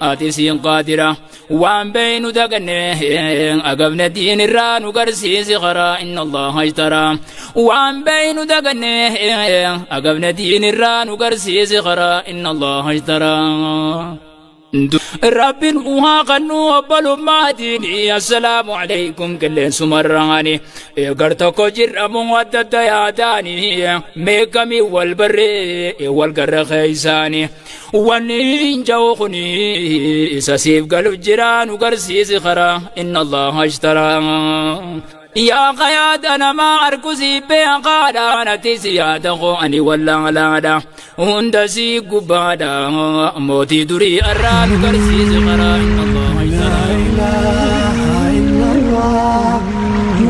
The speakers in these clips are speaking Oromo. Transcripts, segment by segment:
Ati siin qaadira waan beeynu daganne agabne diin irraa nu garsiisi karaa inna allaha ishtaraa waan beeynu daganne agabne diin irraa nu garsiisi karaa inna allaha ishtaraa Rabbin uhaa kannu obbolummaatiini assalaamu alaykum qilleensuma-rraani gar tokko jirramu adda adda yaadaani meeqamii wal barree wal garra keeysaani wanni hin ja'u kuni isa siif galu jira nu garsiisi karaa inna allaha ishtaraa yaa qayaada namaa arku sii beekaadha natti si yaada koo ani wallaalaadha hunda sii gubbaadha mootii durii arraa nu garsiisi karaa inna allaha ishtaraa. لا إله إلا الله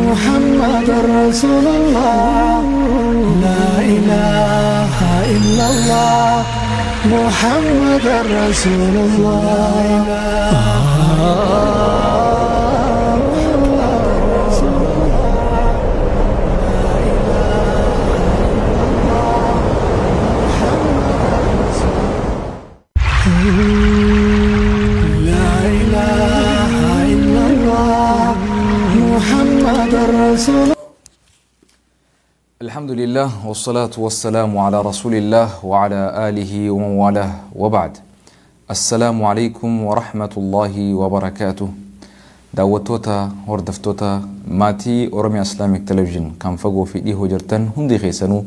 محمد رسول الله لا إله إلا الله محمد رسول الله. لا إله إلا الله محمد رسول. الحمد لله والصلاة والسلام على رسول الله وعلى آله ومن والاه وبعد. السلام عليكم ورحمة الله وبركاته. Daawwattoota hordoftoota maatii Oromiyaa Islamic Television kan fagoo fi dhihoo jirtan hundi keessanuu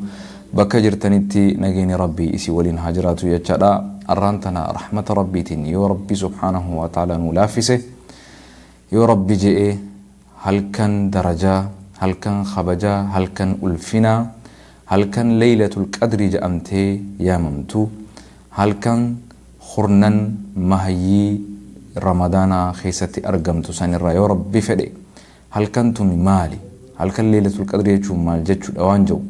bakka jirtanitti nageenya Rabbii isii waliin haa jiraatu jechaadha. Arraan tana rahmata Rabbiitiin yoo Rabbi subhaanahu wa ta'ala nu laaffise yoo Rabbi je'ee halkan darajaa, halkan kabajaa, halkan ulfinaa, halkan Laylatul Qadri jedhamtee yaamamtu, halkan hurnan mahayyii Ramadaanaa keessatti argamtu sanirraa yoo Rabbi fedhe halkan tun maali? Halkan Laylatul Qadri jechuun maal jechuudha waan jedhu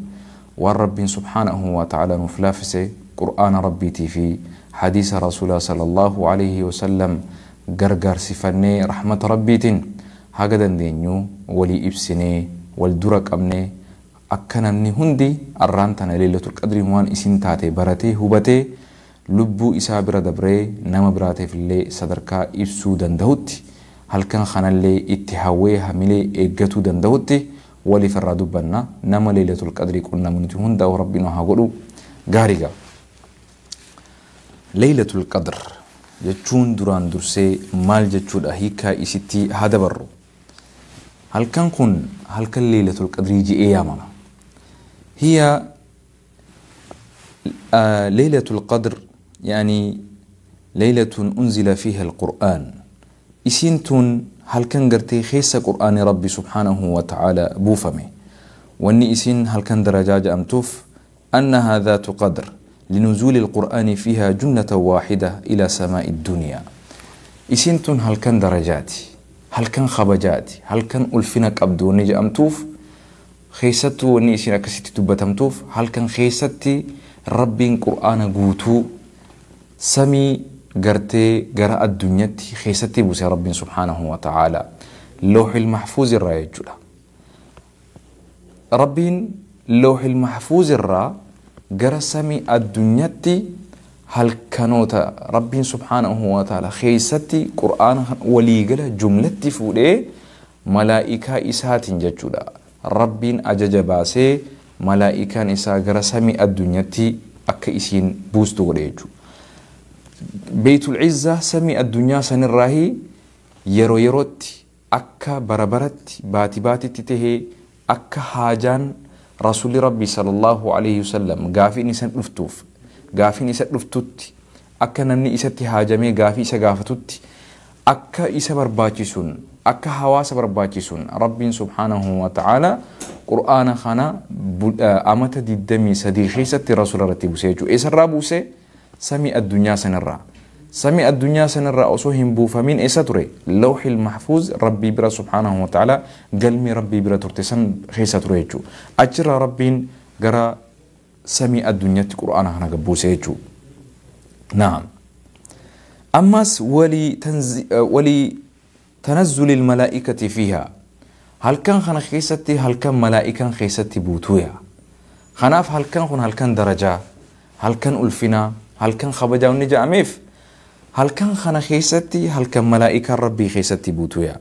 waan Rabbiin subhaanahu wa ta'ala nuuf laaffise Qur'aana Rabbiitii fi hadiisa Rasuulaa sallallahu alaihi wasallam gargaarsifannee rahmata Rabbiitiin haga dandeenyu walii ibsinee wal dura qabnee akka namni hundi arraan tana Laylatul Qadriin waan isin taate baratee hubatee lubbuu isaa bira dabree nama biraateef illee sadarkaa ibsuu danda'utti halkan kanallee itti hawwee hamilee eeggatuu danda'utti waliif irraa dubbanna. Nama Laylatul Qadrii qunnamu nuti hundaa'u Rabbiin haa godhu gaarii gaa. Laylatul Qadr jechuun duraan dursee maal jechuudha hiikaa isitti haa dabarru. Halkan kun halkan Laylatul Qadrii je'ee yaamama. Hiya Laylatul Qadr يعني ليلة أنزل فيها القرآن. إسنتون هل كان قرتي خيس قرآن ربي سبحانه وتعالى بوفمي واني إسن هل كان درجاج أمتوف أنها ذات قدر لنزول القرآن فيها جنة واحدة إلى سماء الدنيا. إسنتون هل كان درجاتي، هل كان خبجاتي، هل كان ألفنك أبدوني جأمتوف خيستو واني إسن أكسيتي تبتمتوف هل كان خيستي ربي قرآن قوتو سمي قرتي قراء الدنيا خيستي بوسي ربي سبحانه وتعالى لوح المحفوظ الرا يجولا ربي لوح المحفوظ الرا قرأ سمي الدنيا هل كانوتا ربي سبحانه وتعالى خيستي قرآن وليقلا جملتي فولي ملائكة إسات ججولا ربي أجج باسي ملائكة إسا قرأ سمي الدنيا أكا إسين بوستو وليجو بيت العزة سمي الدنيا سنراهي يرو يروت أكا بربرت باتي باتي تتهي أكا حاجان رسول ربي صلى الله عليه وسلم غافي نسان رفتوف غافي نسان رفتوت أكا نمني إساتي حاجمي غافي إسا غافتوت أكا إسا برباچسون أكا حواس برباچسون ربي سبحانه وتعالى قرآن خانا أمت ددمي صديقي ستي رسول رتي بوسيجو إسا رابوسي سمي الدنيا سنرا سمي الدنيا سنرا أصوهم بوفامين إسا تري لوح المحفوظ ربي برا سبحانه وتعالى قلمي ربي برا ترتسن خيسا تريجو أجر ربين قرا سمي الدنيا القرآن هنا قبوسيجو. نعم. أماس ولي تنزل الملائكة فيها هل كان خنا خيستي هل كان ملائكة خيستي بوتويا خناف هل كان خن هل كان درجة هل كان ألفنا هل كان خبجا ونجا أميف Halkan kana keessatti halkan malaa'ikaan rabbii keessatti buutuya.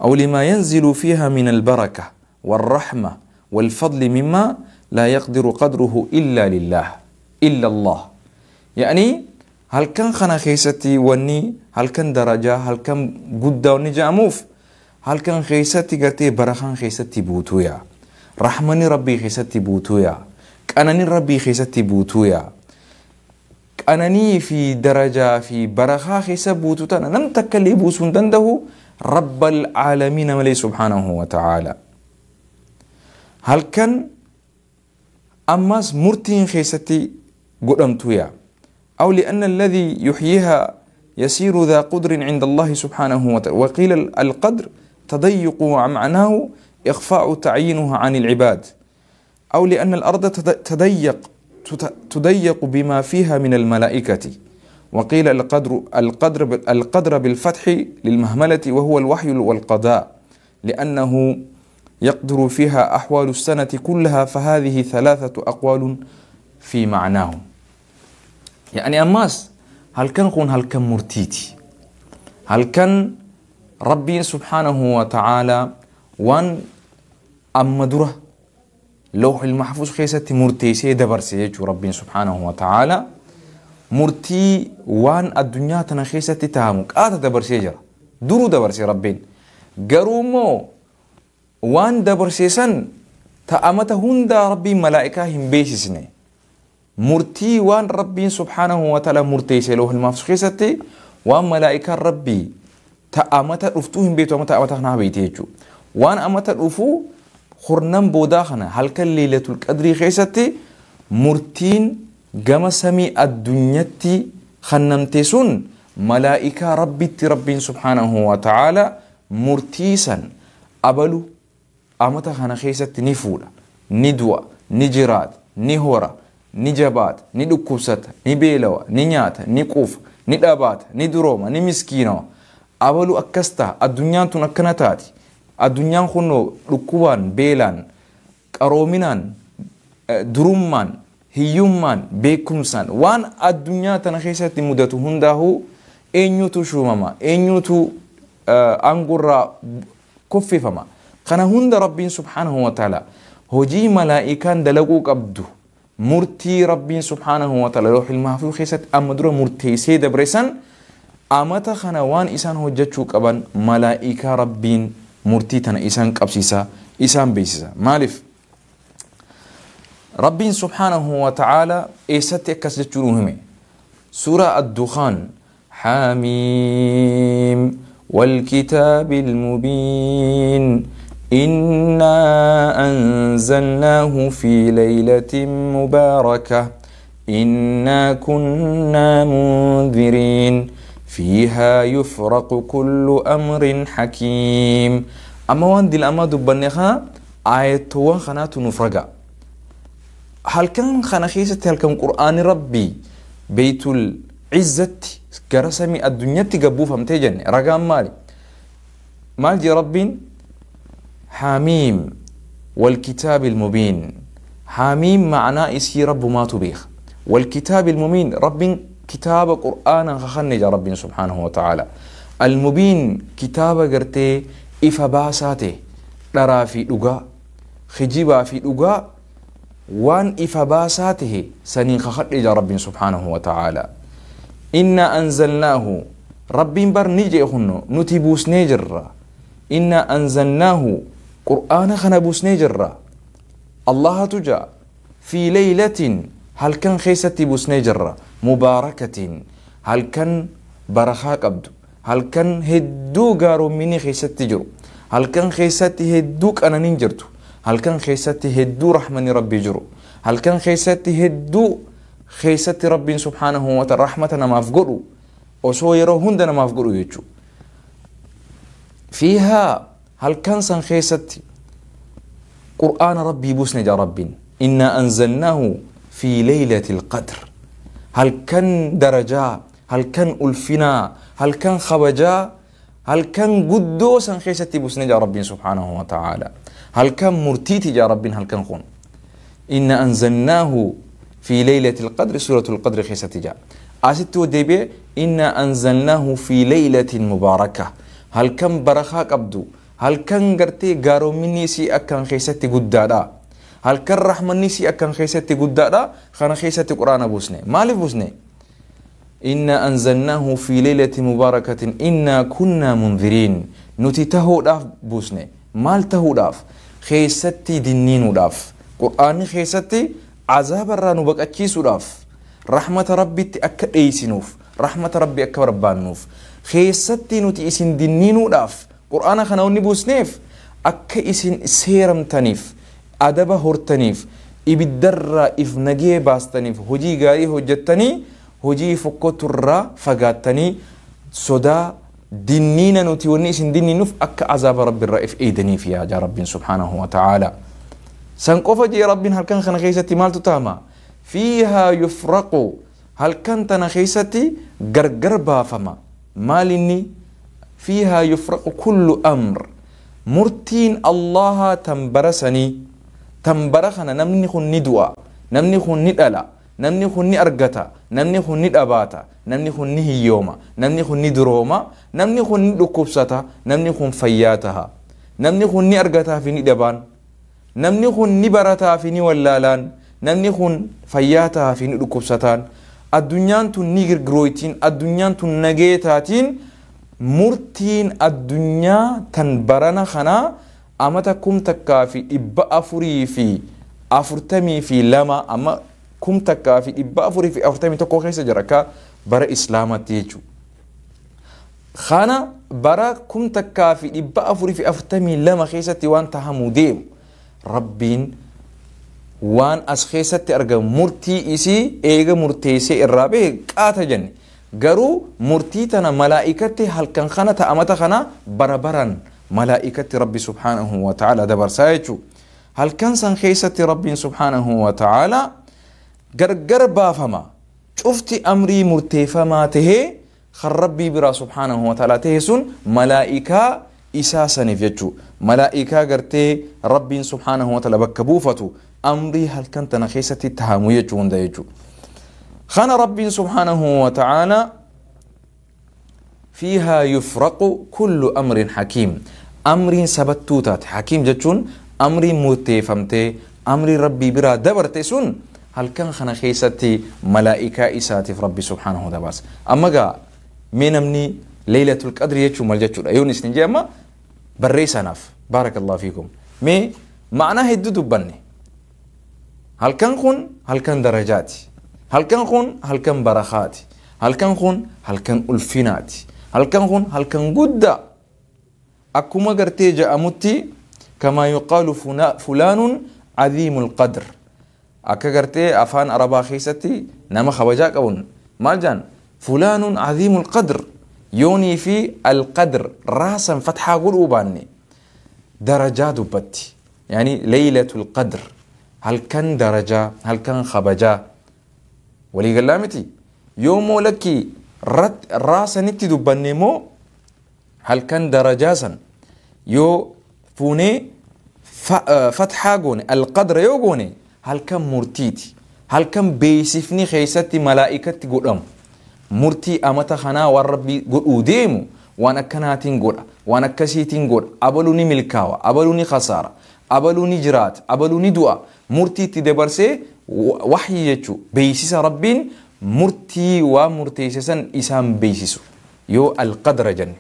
أو لما ينزل فيها من البركة والرحمة والفضل مما لا يقدر قدره إلا لله إلا الله. يعني هل كان خنا خيستي وني هل كان درجة هل كان قد وني جاموف هل كان خيستي قرتي برخان خيستي بوتويا رحمني ربي خيستي بوتويا كأنني ربي خيستي بوتويا كأنني في درجة في برخا خيس بوتوتانا لم تكلي بوسون دنده رب العالمين ملي سبحانه وتعالى. هل كان أماس مرتين خيستي قدمتويا أو لأن الذي يحييها يسير ذا قدر عند الله سبحانه وتعالى. وقيل القدر تضيق معناه إخفاء تعيينها عن العباد، أو لأن الأرض تضيق بما فيها من الملائكة. وقيل القدر بالفتح للمهملة وهو الوحي والقضاء، لأنه يقدر فيها أحوال السنة كلها، فهذه ثلاثة أقوال في معناه. يعني أماس هل كان قون هل كان مرتيتي هل كان ربي سبحانه وتعالى وان أما دره لوح المحفوظ خيستي مرتيسي دبرسي ربي سبحانه وتعالى مرتي وان الدنيا تنخيستي تهامك آتا دبرسي جرى درو دبرسي ربين قرومو وان دبرسي سن تأمت هندا ربي ملائكة هم بيسسني مرتي وان ربي سبحانه وتعالى مرتي لوح المحفوظ خيستي وان ملائكة ربي تأمت رفتوهم بيتو أمت أمت خنا بيتيجو وان أمت رفو خرنم بوداخنا هل كان ليلة القدر خيستي مرتين جما سمي الدنيا خنمتسون ملائكة ربي ربي سبحانه وتعالى مرتيسا أبلو أمت خنا خيستي نفولا ندوى نجرات نهورا نجابات ندكوسات نبيلوا نيات نقوف ندابات ندروما نمسكينو أبلو أكستا الدنيا تنكنتاتي الدنيا خنو ركوان بيلان قرومينان درومان هيومان بيكمسان وان الدنيا تنخيست مدته هنده إنيوتو شوماما إنيوتو أنقرا كففما خنا هند ربي سبحانه وتعالى هجي ملائكان دلقو قبدو مرتي ربي سبحانه وتعالى لوح المحفوظ خيست أمدرو مرتي سيد بريسان أمتا خنوان إسان هجتشو قبان ملائكة ربين مرتي تنا إسان قبسيسا إسان بيسيسا مالف ربي سبحانه وتعالى إيستي كسجتشو سورة الدخان حاميم والكتاب المبين إنا أنزلناه في ليلة مباركة إنا كنا منذرين فيها يفرق كل أمر حكيم. أما وان دي الأما دبنخا آية وان خنات نفرقا هل كان خنخيسة هل كان قرآن ربي بيت العزة كرسمي الدنيا تقبو فمتجن رقام مالي مال ربين حاميم والكتاب المبين حاميم معناه إسي رب ما تبيخ والكتاب المبين رب كتاب قرآن خخنج رب سبحانه وتعالى المبين كتاب قرتي إفباساته لرا في لغا خجيبا في لغا وان إفباساته سنين خخنج رب سبحانه وتعالى إنا أنزلناه رب بر نجي خنو نتبوس نجر إنا أنزلناه قرآن خنبوس نجر الله تجا في ليلة هل كان خيستي بوس نجر مباركة هل كان برخا قبدو هل كان هدو غارو مني خيستي جرو هل كان خيستي هدوك أنا ننجرتو هل كان خيستي هدو رحمني ربي جرو هل كان خيستي هدو خيستي ربي سبحانه وتعالى رحمتنا ما فقرو وسو يرو هندنا ما فقرو يجو فيها هل كان سن خيستي قرآن ربي بوسنج ربي إنا أنزلناه في ليلة القدر هل كان درجة هل كان ألفنا هل كان خبجا هل كان قدوسا خيستي بوسنج ربي سبحانه وتعالى هل كان مرتيتي يا ربي هل كان خون إنا أنزلناه في ليلة القدر سورة القدر خيستي جاء Asitti deebi'ee inna anzalnaahu fi laylatin mubaaraka, halkan barakaa qabdu, halkan gartee gaaroominni isii akkan keessatti guddaadha, halkan rahmanni isii akkan keessatti guddaadha. Kana keessatti quraana buusne. Maaliif buusne? Inna anzalnaahu fi laylatin mubaarakatin inna kunna munziriin. Nuti tahuudhaaf buusne. Maal tahuudhaaf? Keessatti dinniinuudhaaf, qur'aanni keessatti azaabarraa nu baqachiisuudhaaf, rahmata rabbitti akka dheeysinuuf, rahmata rabbi akka barbaannuuf, keessatti nuti isin dinniinuudhaaf qur'aana kana wanni buusneef akka isin seeramtaniif, adaba hortaniif, ibiddarraa if nagee baastaniif, hojii gaarii hojjettanii hojii fokkoturraa fagaattanii, sodaa dinniina nuti wanni isin dinniinuuf akka azaaba rabbiirraa if eeydaniif yaa jaa rabbiin subhaanahu wa ta'aala. San qofa jee rabbiin halkan kana keessatti maaltu tahama? Fiihaa yufraqu, halkan tana keessatti gargar baafama. Maal inni? Fiihaa yufraqu kullu amr, murtiin allaha tan bara sanii, tan bara kana namni kun ni du'a, namni kun ni dhala, namni kun ni argata, namni kun ni dhabaata, namni kun ni hiyyooma, namni kun ni durooma, namni kun ni dhukkubsata, namni kun fayyaa taha, namni kun ni argataa fi ni dhabaan, namni kun ni barataa fi ni wallaalaan, namni kun fayyaa tahaa fi ni dhukkubsataan, addunyaan tun ni girgirooytiin, addunyaan tun nagee taatiin, murtiin addunyaa tan barana kanaa amata 1442 amma 1441 keessa jira akka bara islaamatti jechuudha. Kana bara 1442 keessatti waan tahamuu deemu rabbiin waan as keessatti argamu murtii isii eega murteessee irraa bahe qaata jenne. Garuu murtii tana malaa'ikatti halkan kana ta'amata kana bara baran malaa'ikatti rabbi subhaanahu wa ta'ala dabarsaa jechuudha. Halkan san keessatti rabbiin subhaanahu wa ta'ala gargar baafama. Cufti amrii murteeffamaa tahee kan rabbii biraa subhaanahu wa ta'ala tahe sun malaa'ikaa isaa saniif jechuudha. Malaa'ikaa gartee rabbiin subhaanahu wa ta'ala bakka buufatu amrii halkan tana keessatti tahamu jechuu hunda jechuudha. Kana rabbiin subhaanahu wa ta'ala fiihaa yufraqu kullu amrin hakiim. Amriin sabattuu taate, hakiim jechuun amriin murteeffamtee amrii rabbii biraa dabarte sun halkan kana keessatti malaa'ikaa isaatiif rabbi subhaanahu dabarsa. Amma gaa mee namni leeylatul qadri jechuun maal jechuudha? Yoon isin jee amma barreessanaaf baarakallahu fiikum. Mee ma'anaa hedduu dubbanne. Halkan kun halkan darajaati. Halkan kun halkan barakaati. Halkan kun halkan ulfinaati. Halkan kun halkan guddaa. Akkuma gartee ja'amutti kamaa yuqaalu fulaanun cadiimul qadr. Akka gartee afaan arabaa keessatti nama kabajaa qabuun maal jaan? Fulaanun cadiimul qadr. Yoonii fi alqadr raasan fatxaa godhuu baanne darajaa dubbatti. Yani leeylatul qadr halkan darajaa, halkan kabajaa. Walii galaa miti. Yoommoo lakkii raasanitti dubbanne immoo halkan darajaa san yoo fuunee fatxaa goone alqadra yoo goone halkan murtiiti. Halkan beeksifni keessatti malaa'ikatti godhamu. Murtii amata kanaa waan rabbii godhuu deemu waan akkanaatiin godha, waan akkasiitiin godha, abaluu ni milkaawa, abaluu ni khasaara, abaluu ni jiraata, abaluu ni du'a. Murtii itti dabarsee waxyi jechuu beeksisa rabbiin murtii waan murteesse san isaan beeksisu. Yoo alqadra jenne,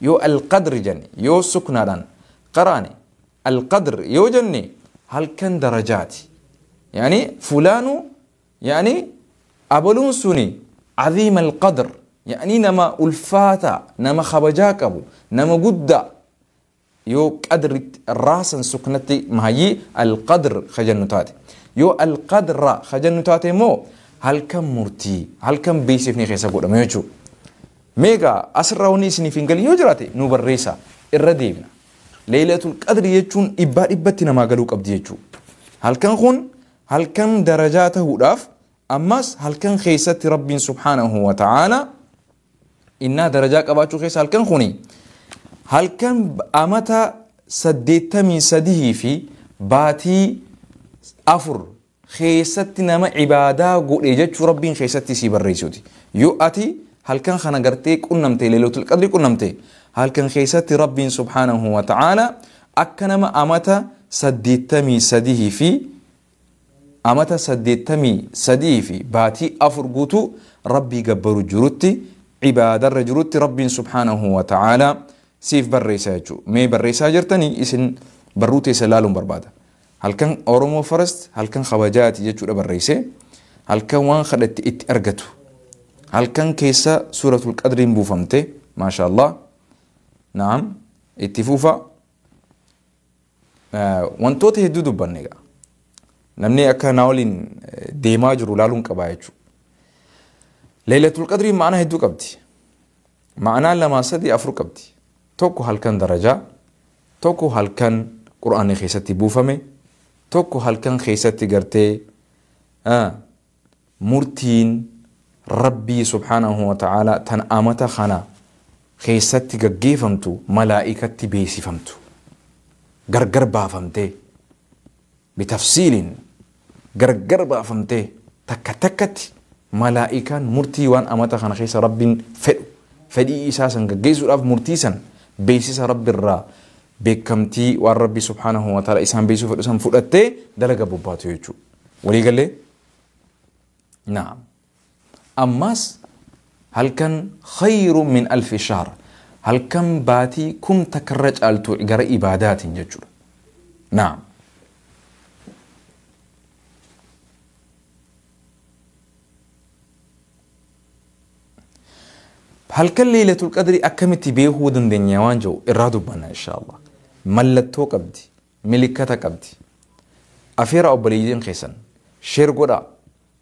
yoo alqadri jenne, yoo suknaadhaan qaraane alqadr yoo jenne halkan darajaati. Yani fulaanu yani abaluun suni عظيم القدر، يعني نما ألفاتا، نما خبجاكبو، نما قدا. يو قدر راسا سكنتي مهي القدر خجنتاتي. يو القدر خجنتاتي مو هل كم مرتي، هل كم بيسفني خيسا قولا ميوچو. ميغا أسرعوني سني فينغلي يوجراتي نوبر ريسا الرديبنا. ليلة القدر يجون إبا إبتنا ما قالوك أبدي يجو. هل كان خون هل كان درجاته راف أماس هل كان خيسة رب سبحانه وتعالى إنا درجاك أباتشو خيسة هل كان خوني هل كان أمتا سديتمي سديه في باتي أفر Keessatti nama ibaadaa godhe jechuu Rabbiin keessatti sii barreessuuti. Yoo ati halkan kana gartee qunnamte, Lailatul Qadri qunnamte, halkan keessatti Rabbiin subhaanahu wa ta'ala akka nama amata 83 fi amata 83 fi baatii 4 guutuu Rabbii gabbaru jirutti, ibaadarra jirutti Rabbiin subhaanahu wa ta'ala siif barreessa jechuudha. Mee barreessaa jirtanii isin barruu teessa ilaaluun barbaada. Halkan Oromoo First halkan kabajaati jechuudha barreesse. Halkan waan kadhatte itti argatu. Halkan keessa Suuratul Qadriin buufamte, maasha Allah. Naam, itti fufa. Wantoota hedduu dubbanne egaa. Namni akka naa waliin deemaa jiru ilaaluun qabaa jechuudha. Lailatul Qadriin ma'anaa hedduu qabdi. Ma'anaa 2 3 4 qabdi. Tokko halkan darajaa, tokko halkan Qur'aanni keessatti buufame, tokko halkan keessatti gartee murtiin Rabbii subhaanahu wa ta'ala tan amata kana keessatti gaggeeffamtu malaa'ikatti beeksifamtu, gargar baafamtee bitafsiiliin gargar baafamtee takka takkatti malaa'ikaan murtii waan amata kana keessa Rabbiin fedhu fedhii isaa san gaggeessuudhaaf murtii san beeksisa Rabbiirraa beekamtii waan Rabbi subhaanahu wa ta'ala isaan beeksisuu fedhu san fudhattee dalaga bobbaatu jechuudha. Waliigallee? Naam. Ammas halkan khayru min alfi shahr, halkan baatii kum takkarra caaltu gara ibaadaatiin jechuudha. Naam. Halkan Lailatul Qadri akkamitti beekuu dandeenya waan jiru irraa dubbanna insha Allah. Mallattoo qabdi, milikkata qabdi. Afeera obboleeyyiin keessan sheer godhaa,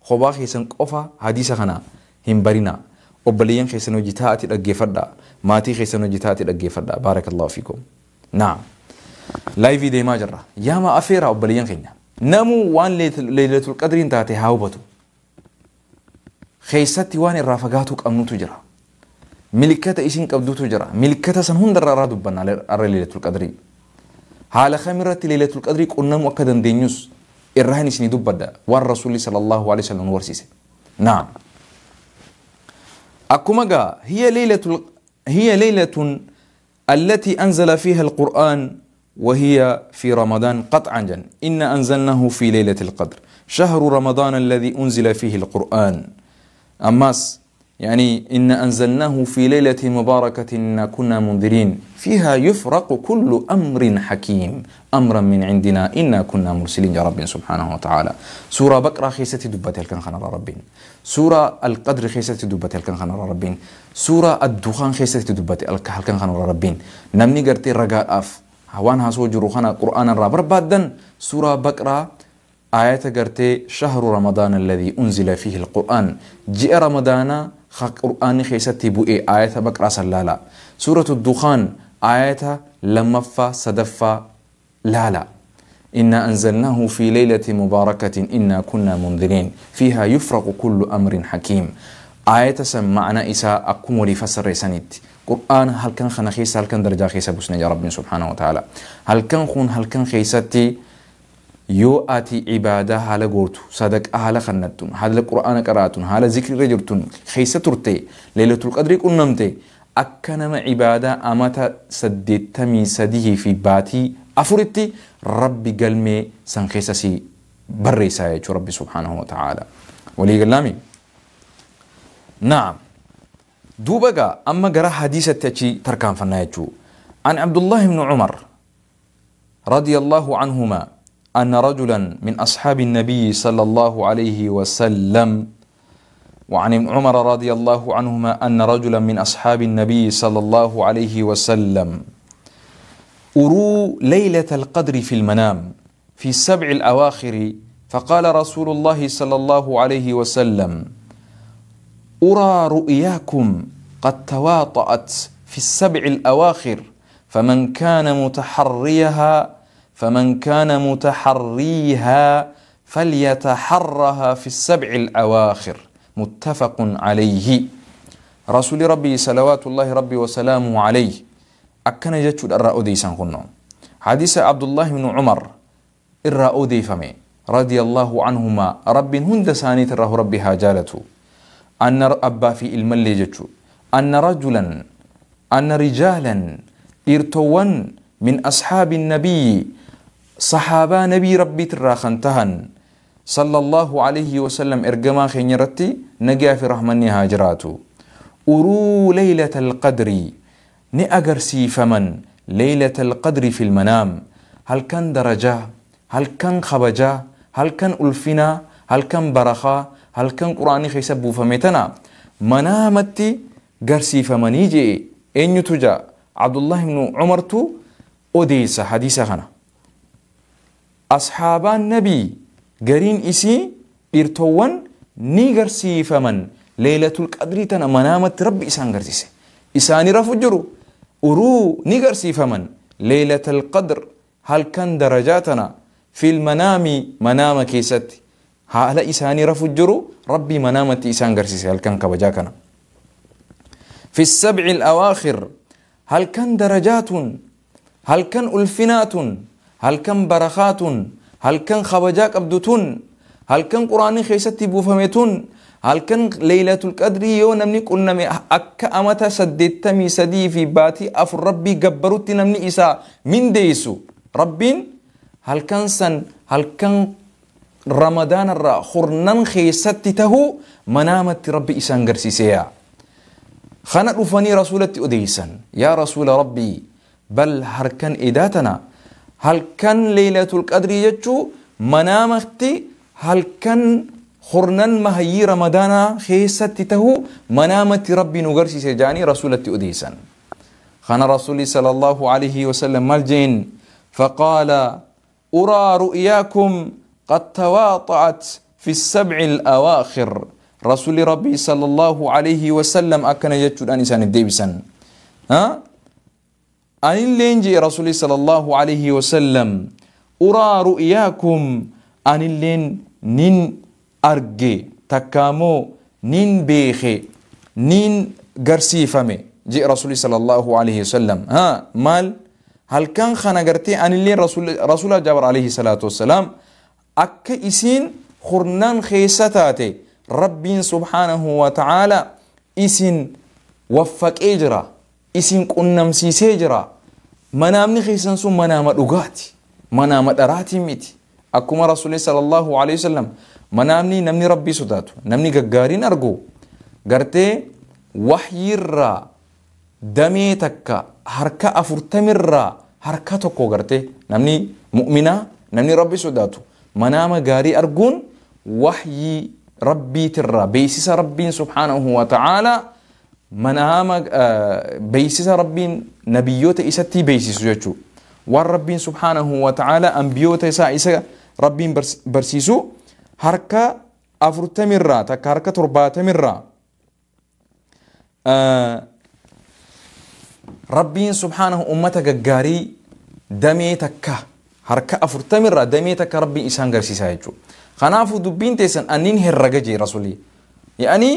kophaa keessan qofa hadiisa kana hin barinaa. Obboleeyyiin keessan hojii taa'aati dhaggeeffadhaa, maatii keessan hojii taa'aati dhaggeeffadhaa. Baarakallahu fiikum. Naam. Laayivii deemaa jirra. Yaama afeera obboleeyyiin keenya. Namuu waan Lailatul Qadriin taate haa hubatu. Keessatti waan irraa fagaatuu qabnutu jira. Milikkata isin qabdutu jira. Milikkata san hundarraa irraa dubbanna har'a Lailatul Qadrii. Haala kamirratti Lailatul Qadrii qunnamuu akka dandeenyus irraa hin isinii dubbadda waan Rasuulli sallallahu alaihi wasallam nu barsiise. Naam. Akkuma gaa hiya laylatun allati anzala fiha alqur'aan wa hiya fi Ramadaan qat'an jan. Inna anzalnahu fi laylatil qadr. Shahru Ramadaan alladhi unzila fihi alqur'aan. Ammas يعني إن أنزلناه في ليلة مباركة إنا كنا منذرين فيها يفرق كل أمر حكيم أمرا من عندنا إنا كنا مرسلين يا رب سبحانه وتعالى. سورة بقرة خيستي دبتها الكن خنا ربين. سورة القدر خيستي دبتها الكن خنا ربين. سورة الدخان خيستي دبتها الكن خنا ربين. نمني قرتي رجاء أف هوانها سوجرو خنا قرآن الرب ربادن. سورة بقرة آيات قرتي شهر رمضان الذي أنزل فيه القرآن جاء رمضان قرآن خيستي بؤي آية بقرة سلالا. سورة الدخان آية لمفا صدفا لالا. إنا أنزلناه في ليلة مباركة إنا كنا منذرين فيها يفرق كل أمر حكيم. آية سمعنا إساء أقوم لفسر سنت قرآن هل كان خنا خيسة هل كان درجة خيسة بسنا يا رب سبحانه وتعالى. هل كان خون هل كان خيستي يو آتي عبادة هالا قورتو صدق هالا خنتون هالا القرآن قراتون هالا ذكر رجرتون خيسة ترتي ليلة القدر قنمتي أكنما عبادة أمتا سدتمي سديه في باتي أفرتي ربي قلمي سنخيسة سي بري سايتو ربي سبحانه وتعالى ولي قلامي. نعم. دوبقى أما قرأ حديثة تأتي تركان فنايتو عن عبد الله بن عمر رضي الله عنهما أن رجلا من أصحاب النبي صلى الله عليه وسلم، وعن ابن عمر رضي الله عنهما أن رجلا من أصحاب النبي صلى الله عليه وسلم أروا ليلة القدر في المنام في السبع الأواخر، فقال رسول الله صلى الله عليه وسلم: أرى رؤياكم قد تواطأت في السبع الأواخر، فمن كان متحريها فليتحرها في السبع الأواخر. متفق عليه. رسول ربي صلوات الله ربي وسلامه عليه أكن جتشود الرأودي سنخنو حديث عبد الله بن عمر الرأودي فمي رضي الله عنهما رب هند ساني تراه ربي هاجالته أن أبا في الملي جتشو أن رجلا أن رجالا إرتوان من أصحاب النبي صحابة نبي ربي تراخنتهن صلى الله عليه وسلم إرجما خينيرتي نجا في رحمني هاجراتو أرو ليلة القدر نأجرسي فمن ليلة القدر في المنام هل كان درجة هل كان خبجة هل كان ألفنا هل كان برخة هل كان قرآني خيسبو فمتنا منامتي قرسي فمنيجي إن يتجا عبد الله بن عمر تو أوديس حديث خنا أصحاب النبي قرين إسي إرتوان نيغرسي فمن ليلة القدر تنا منامت ربي إسان قرسيسي إساني رفجرو أرو نيغرسي فمن ليلة القدر هل كان درجاتنا في المنام منام كيستي هلا إساني رفجرو ربي منامتي إسان قرسيسي هل كان كبجاكنا في السبع الأواخر هل كان درجات هل كان ألفنات هل كان برخات هل كان خبجاك أبدتون هل كان قرآن خيستي بوفمتون هل كان ليلة القدر يو نمني قلنا أكا أمتا سدتمي سدي في باتي أفر ربي قبروتي نمني إسا من ديسو ربين هل كان سن هل كان رمضان الرا خرنان خيستي تهو منامت ربي إسان قرسيسيا خانت رفاني رسولتي أديسا يا رسول ربي بل هركن إداتنا هل كان ليلة القدر يجو منامتي هل كان خرنان مهي رمضان خيستي تهو منامتي ربي نغرسي سجاني رسولتي أديسا خان رسولي صلى الله عليه وسلم مالجين فقال أرى رؤياكم قد تواطعت في السبع الأواخر رسول ربي صلى الله عليه وسلم أكن يجد أنسان الديبسا ها أن لينجي رسول صلى الله عليه وسلم أرى رؤياكم أن لين نين أرجي تكامو نين بيخي نين غرسي فمي جي رسول صلى الله عليه وسلم ها مال هل كان خنا غرتي أن لين رسول جابر عليه الصلاة والسلام أك إسين خرنان خيستاتي ربي سبحانه وتعالى إسين وفق إجرا إسين قنم سيسيجرا منامني خيسان سو منام رغاتي منام دراتي ميتي أكما رسول صلى الله عليه وسلم منامني نمني ربي سداتو نمني غغارين أرجو غرتي وحي الرا دمي تكا حركة أفرتمر حركة تكو غرتي نمني مؤمنة نمني ربي سداتو منام غاري أرجون وحي ربي ترى بيسس ربي سبحانه وتعالى منام بيسس ربي نبيوت إستي بيسس يجو والرب سبحانه وتعالى أنبيوت إسا إسا ربي برسيسو حركة أفرتمرة تك حركة ترباتمرة ربي سبحانه أمتك جاري دمي تكا حركة أفرتمرة دمي تك ربي إسان غرسيسا يجو خنافو دبين تيسن أنين هرجي رسولي يعني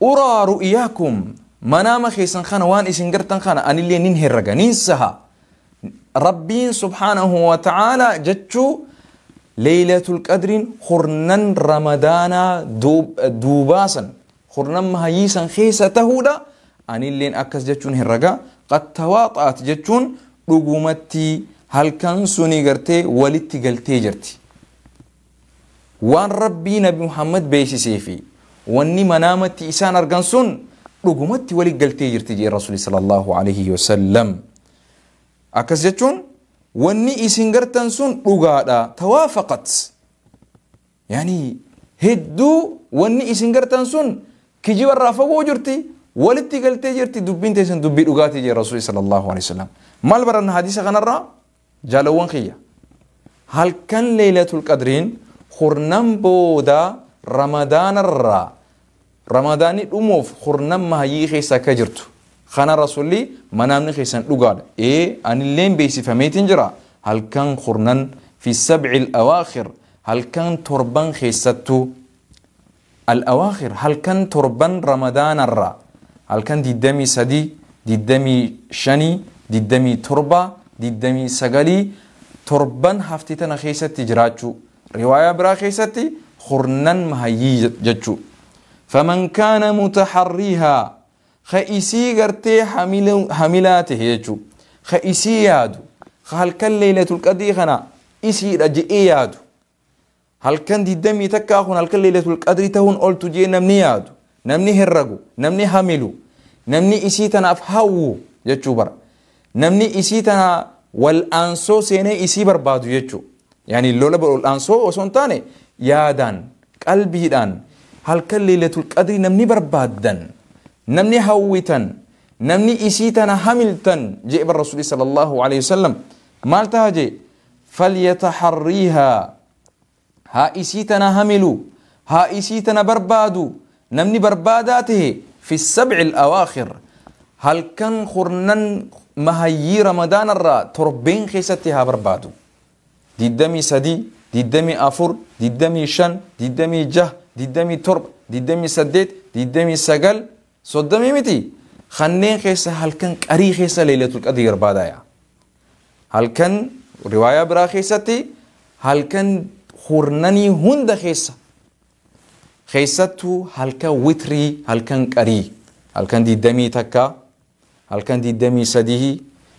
أرى رؤياكم منام خيسن خان وان إسن قرتن خان أن اللي نين هرجا ننسها ربي سبحانه وتعالى جتشو ليلة القدر خرنن رمضان دوباسا خرنن مهيسا خيسته دا أن اللي أكس جتشون هرجا قد تواطأت جتشون رقومتي هل كان سوني قرتي ولتي قلتي جرتي وان ربي نبي محمد بيسي سيفي واني منامتي إسان أرغنسون رقمتي ولي قلتي جرتي رسول صلى الله عليه وسلم أكس جتشون واني إسان قرتنسون رقادا توافقت يعني هدو واني إسان قرتنسون كيجي ورافقو جرتي ولتي قلتي جرتي دبين تيسن دبي رقاتي جي رسول صلى الله عليه وسلم مال برن حديثة غنرا جالوان خيا هل كان ليلة القدرين خرنم بودا رمضان الرا رمضان الأموف خرنم ما هي خيسا كجرتو خانا رسولي منامني خيسان لقاد إيه أن اللين بيسي فميتين جرا هل كان خرنن في السبع الأواخر هل كان تربان خيستو الأواخر هل كان تربان رمضان الرا هل كان دي دمي سدي دي دمي شني دي دمي تربة دي دمي سغالي تربان هفتتنا خيسة تجراتشو Riwaayaa biraa keessatti kurnan mahayyii jechuu. Faman kaana mutaharriihaa ka isii gartee hamilaa tahe jechuu, ka isii yaadu, ka halkan Leylatul Qadrii kana isiidha je'ee yaadu, halkan 21 kun halkan Leylatul Qadrii tahuun oltu jee namni yaadu, namni herragu, namni hamilu, namni isii tanaaf hawwu jechuu bara, namni isii tana wal'aansoo seenee isii barbaadu jechuu, yaani lola wal'aansoo osoo hin taane yaadaan qalbiidhaan halkan Leylatul Qadrii namni barbaaddan, namni hawwitan, namni isii tana hamiltan jee bar Rasuuli sallallahu alaihi wasallam maal taha jee? Falyataharriihaa, haa isii tana hamilu, haa isii tana barbaadu. Namni barbaadaa tahe fi sabci alawaakhir, halkan kurnan mahayyii Ramadaanarraa torbeen keessatti haa barbaadu. 23, 24, 25, 26, 27, 28, 29, 30 miti, kanneen keessa halkan qarii keessa Leylatul Qadrii barbaadaaya. Halkan riwaayaa biraa keessatti halkan kurnanii hunda keessa, keessattuu halkan witrii, halkan qarii, halkan 21, halkan 23,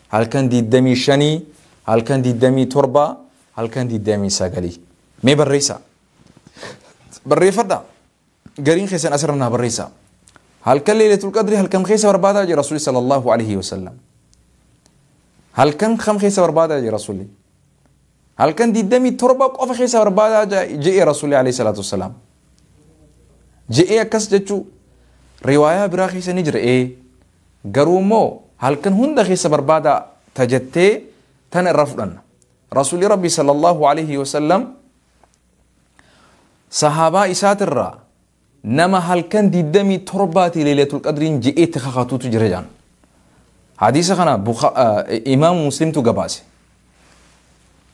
halkan 25, halkan 27, halkan 29. Mee barreessa, barreeffadha, gariin keessan asirra naa barreessa. Halkan Leylatul Qadrii halkan keessa barbaadaa jira Rasuuli sallallahu alaihi wasallam? Halkan kam keessa barbaadaa jira Rasuuli? Halkan 27 qofa keessa barbaadaa je'e Rasuuli alayhi salaatu wassalaam je'ee. Akkas jechuu riwaayaa biraa keessa ni jira, ee garuu immoo halkan hunda keessa barbaadaa tajattee tana irraa fudhanna. Rasuuli Rabbi sallallahu alaihi wasallam sahaabaa isaatirraa nama halkan 27 Leylatul Qadriin je'eetti kakatuutu jira jaan. Hadiisa kana Imaam Muslimtu gabaase.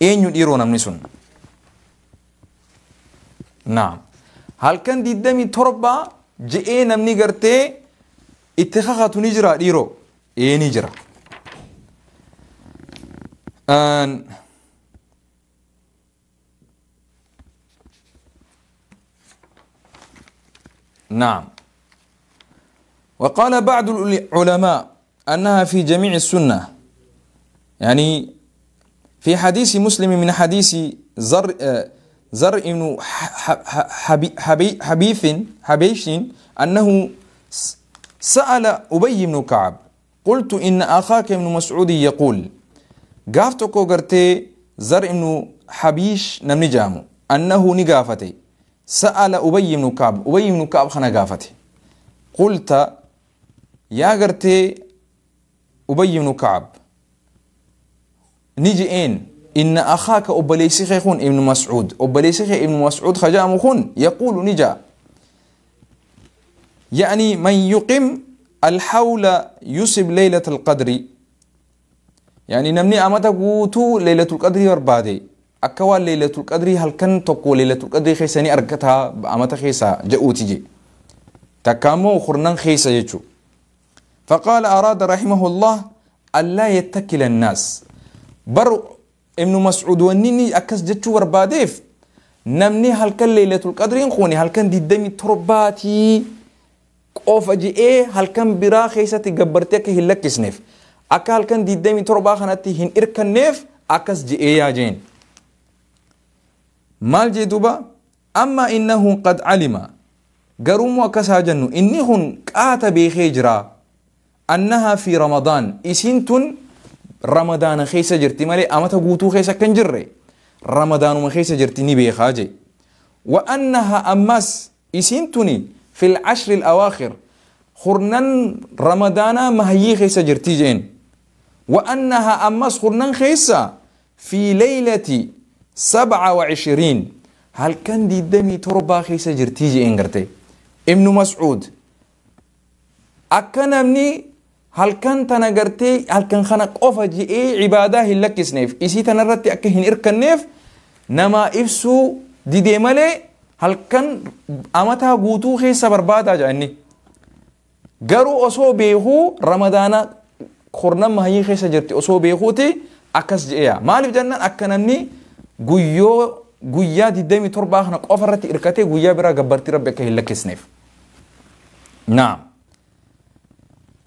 Eenyu dhiiroo namni sun? Naam, halkan 27 je'ee namni gartee itti kakatu ni jira dhiiroo? Ee, ni jira. نعم، وقال بعض العلماء أنها في جميع السنة، يعني في حديث مسلم من حديث زر بن حبيث حبيش أنه سأل أبي بن كعب: قلت إن أخاك ابن مسعود يقول، قافتكو قرتي زر بن حبيش نمني جامو أنه نقافتي سأل أبي بن كعب، أبي بن كعب خنا قافتي، قلت يا قرتي أبي بن كعب نجي إن أخاك أبليسي خون ابن مسعود، أبليسي ابن مسعود خجام خون يقول نجا، يعني من يقم الحول يصب ليلة القدر، يعني نمني أمتا قوتو ليلة القدر بربادي أكوال ليلة القدر هل كان تقو ليلة القدر خيساني أركتها أمتا خيسا جاءوتي جي تكامو خرنان خيسا يجو. فقال أراد رحمه الله ألا يتكل الناس. بر ابن مسعود ونيني أكس جتشو برباديف نمني هل كان ليلة القدر ينخوني هل كان دي دمي ترباتي qofa je'ee halkan biraa keessatti gabbartee akka hin lakkisneef, akka halkan 27 kanatti hin irkanneef akkas je'ee yaa jeen. Maal jee duuba? Amma innahu qad alima, garuummoo akkas haa jennu, inni kun qaata beekee jira annahaa fi Ramadaan, isiin tun Ramadaana keessa jirti malee amata guutuu keessa akka hin jirre, Ramadaanuma keessa jirti ni beekaa jee. Wa annahaa ammas isiin tuni في العشر الأواخر خرنان رمضان مهيي خيسا جرتي جين، وأنها أمس خرنان خيسا في ليلة 27 هل كان دي دمي تربا خيسا جرتي جين قرتي. ابن مسعود أكنمني هل كان تنقرتي هل كان خنق أوفا جي إيه عبادة هلك سنيف إسي تنرتي أكهن إركنيف نما إفسو دي دي مالي halkan amataa guutuu keessa barbaadaa jedhani. Garuu osoo beekuu Ramadaana kurnan mahayyii keessa jirti osoo beekuuti akkas je'eya. Maaliif jennaan akka namni guyyoo guyyaa 27 kana qofa irratti hirkatee guyyaa biraa gabbartii rabbi akka hin lakkisneef. Naam.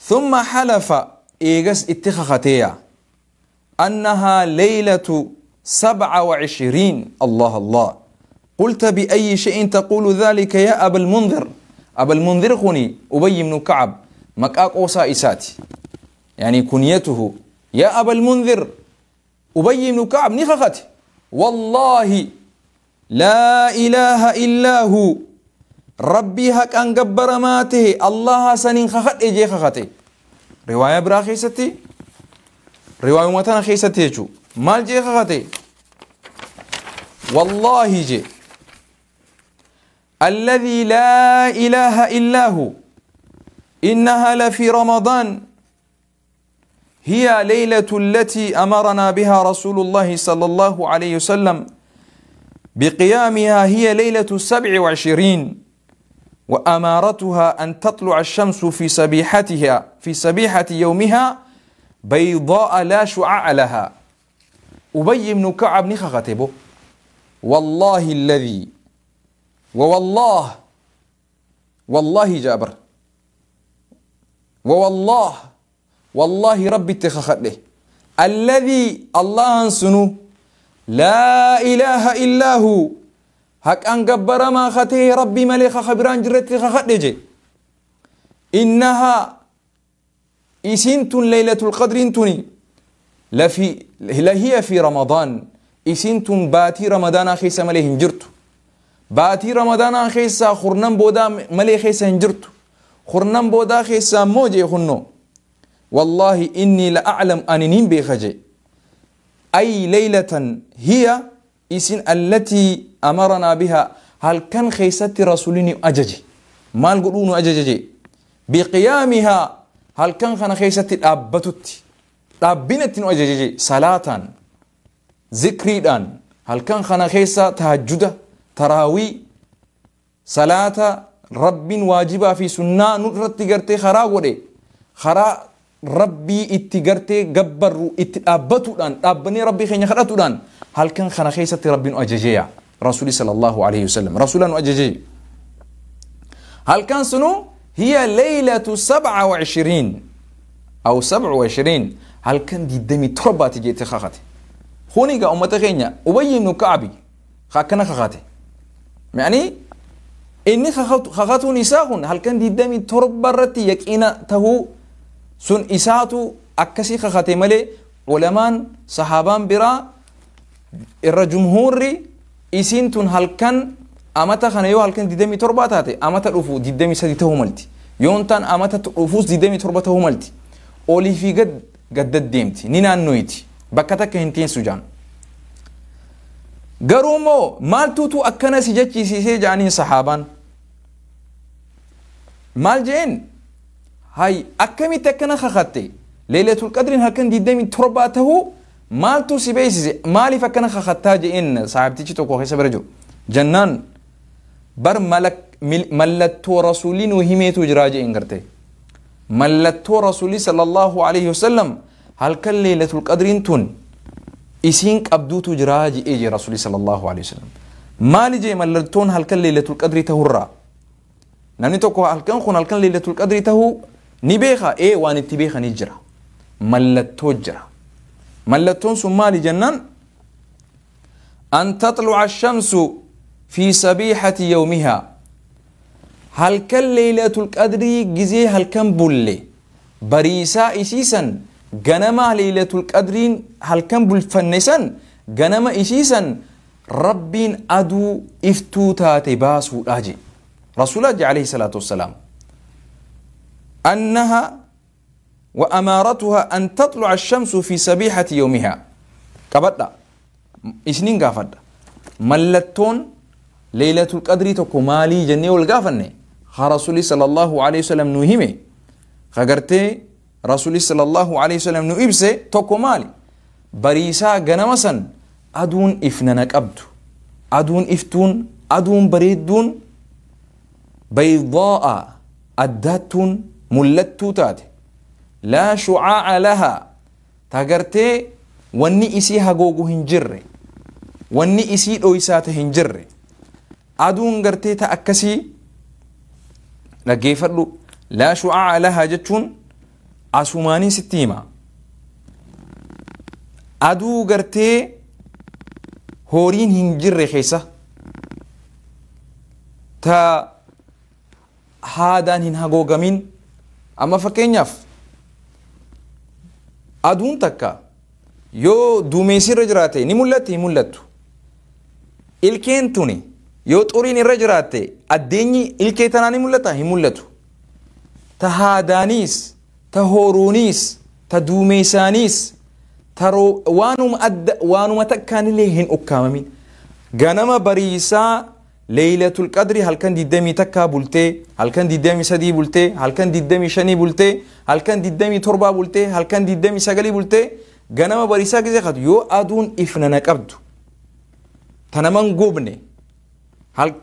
Thumma halafa eegas itti kakateeya annahaa leylatu 27. Allah Allah. قلت بأي شيء تقول ذلك يا أبا المنذر؟ أبا المنذر خني أبي بن كعب مكاك أوسا إساتي يعني كنيته يا أبا المنذر أبي بن كعب نخختي والله لا إله إلا هو ربي هك أن جبر ماته الله سنين خخت إجي خختي. رواية برا خيستي رواية متنا خيستي جو مال جي خختي والله جي الذي لا إله إلا هو إنها لفي رمضان هي ليلة التي أمرنا بها رسول الله صلى الله عليه وسلم بقيامها هي ليلة 27 وأمارتها أن تطلع الشمس في سبيحتها في سبيحة يومها بيضاء لا شعاع لها. أبي بن كعب نخختبه والله الذي ووالله والله جابر ووالله والله ربي اتخخت له الذي الله سنو لا إله إلا هو هك أن جبر ما خته ربي ملك خبران جرت خخت لجي إنها إسنت ليلة القدر انتني لفي لهي في رمضان إسنت باتي رمضان خيس مليه جرت باتي رمضان خيس خرنم بودا مليه خيس هنجرت خرنم بودا خيس موجي خنو والله إني لأعلم أنني بخجي أي ليلة هي إسن التي أمرنا بها هل كان خيست رسولني أججي مال قلون أججي بقيامها هل كان خنا خيست أبتت أبنت أججي صلاة ذكري هل كان خنا خيسة تهجد تراوي صلاة رب واجبة في سنة نرتي قرتي خرا ودي خرا ربي اتقرتي جبر اتأبتو دان أبني ربي خيني خراتو دان هل كان خنا خيسة رب أججيا رسولي صلى الله عليه وسلم رسولا أججي هل كان سنو هي ليلة 27 أو 27 هل كان دي دمي تربة تجي تخاختي خونيغا أمتا خينيا أبي بن كعبي خاكنا خاختي يعني إني خاختو نساهن هل كان دي دمي تربة رتي يكينا تهو سن إساتو أكسي خاختي ملي علمان صحابان برا الجمهور إسنتن هل كان أمتا خنيو هل كان دي دمي تربة تاتي أمتا رفو دي دمي سدي تهو ملتي يونتان أمتا رفوس دي دمي تربة تهو ملتي أولي في قد قد ديمتي نينا نويتي بكتك هنتين سجان قرومو مال توتو أكنا سجتشي سيسي جانين صحابان مال جين هاي أكمي تكنا خخطي ليلة القدر هكن دي دمي ترباته مال تو سيبيسي مالي فكنا خخطا جين صاحبتي توكو خيسا برجو جنان بر ملك ملتو رسولين وهميتو جراجي انغرتي ملتو رسولي صلى الله عليه وسلم هل كان ليلة القدر تون إسين قبدوتو جراجي إيجي رسولي صلى الله عليه وسلم مالي جي ملتون هل كان ليلة القدر تهرى ناني توكو هل كان خون هل كان ليلة القدر تهو نبيخا إيه وان تبيخا نجرا ملتو جرا ملتون سمالي جنان أن تطلع الشمس في صبيحة يومها هل كان ليلة القدر جزي هل كان بولي بريسا إسيسا جنما ليلة القدر هل كان بالفنسا جنما إسيسا ربين أدو إفتو تاتباسو أجي رسول الله عليه الصلاة والسلام أنها وأمارتها أن تطلع الشمس في سبيحة يومها كبدا إسنين قافد ملتون ليلة القدر تكمالي جنة والقافنة رسولي صلى الله عليه وسلم نهمي خغرتي رسولي صلى الله عليه وسلم نؤبسي تكمالي بريسا جنمسا أدون إفنانك أبدو أدون إفتون أدون بريدون بيضاء أداتون ملتو تاتي لا شعاع لها تغرتي وني إسي هاغوغو هنجري Wanni isii dhoysaa ta hin jirre aduun gartee ta akkasii dhaggeeffadhu. Laa shu'aa'a lahaa jechuun asumaanii sitti hima. Aduu gartee horiin hin jirre keessa ta haadaan hin hagoogamin. Amma fakkeenyaaf aduun takka yoo duumessi irra jiraate ni mul'atti? Hin mul'attu. Ilkeen tuni yoo xuriin irra jiraatte addeenyi ilkee tanaa ni mul'ata? Hin mul'atu. Ta haadaaniis, ta horuuniis, ta duumeessaaniis, ta waanuma adda waanuma takkaanillee hin ukkaamamin. Ganama bariisaa leeylatul qadri halkan 21 bultee, halkan 23 bultee, halkan 25 bultee, halkan 27 bultee, halkan 29 bultee, ganama bariisaa gisee katu yoo aduun ifnana qabdu ta naman gubne,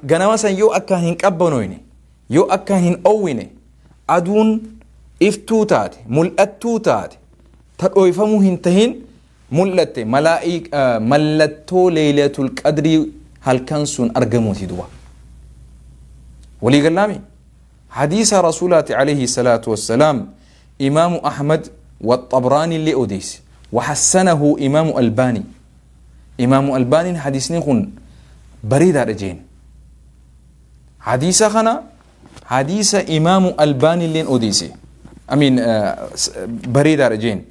ganama san yoo akkaan hin qabbanoyne, yoo akkaan hin owwine, aduun iftuu taate, mul'attuu taate, ta dhoyfamuu hin tahin mul'atte, mallattoo leeylatul qadrii halkan sun argamuuti duba. Walii gallaami? Hadiisa rasuulaati alayhi salaatu wassalaam imaamu Ahmad والطبراني اللي أوديس وحسنه إمام ألباني. إمام ألباني حديثني خن بريدة رجين حديث خنا حديث إمام ألباني اللي أوديسي أمين بريدة رجين.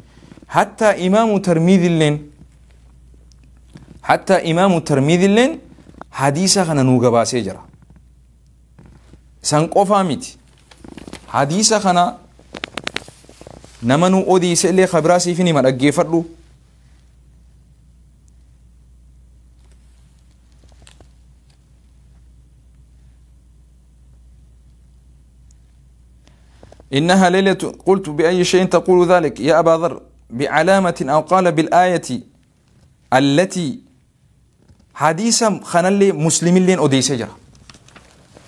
حتى إمام ترمذي اللي حتى إمام ترمذي اللي حديث خنا نوغبا سيجرا سنقفا ميت حديث خنا نمنو أوديس اللي خبراسي فيني ما أجيفرلو. إنها ليلة قلت بأي شيء تقول ذلك يا أبا ذر؟ بعلامة أو قال بالآية التي حديثا خنالي مسلم لين أوديس جرا.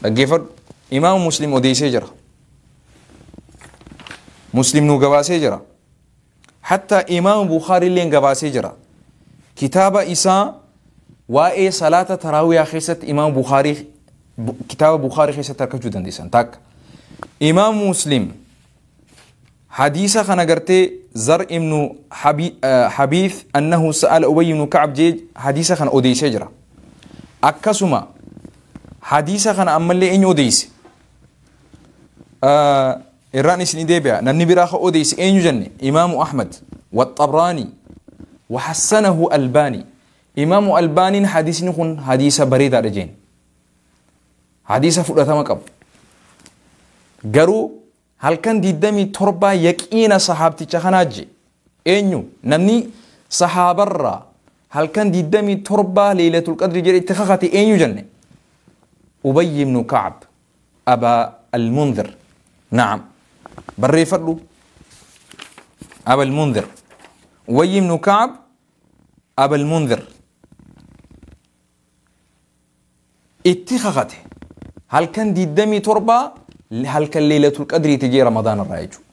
أجيفر إمام مسلم أوديس جرا، مسلم نو قباسي جرا، حتى إمام بخاري لين قباسي جرا. كتاب إساء وإي صلاة تراويح خيست إمام بخاري كتاب بخاري خيست تركجو دنديسان تاك. إمام مسلم حديث خنا زر ابن حبيث أنه سأل أبي بن كعب جيج حديث خنا أوديس جرا. أكسما حديث خنا أملي إن أوديس إيراني سنديبيا نمني براخ أوديس إن جنة إمام أحمد والطبراني وحسنه ألباني. إمام ألباني حديث نكون حديث بريدة رجين حديث فرطة مكب garuu halkan 27 yaqiina sahaabticha kanaa je eenyu namni sahaabarraa halkan 27 leeylatul qadri jedhe itti kakate eenyu jenne? Ubay ibnu Kacb Aba Almundir. Na'am, barreeffadhu Aba Almundir, Ubay ibnu Kacb Aba Almundir itti kakate halkan 27 halkan leeylatul qadrii tijee Ramadaan irraa jechuudha.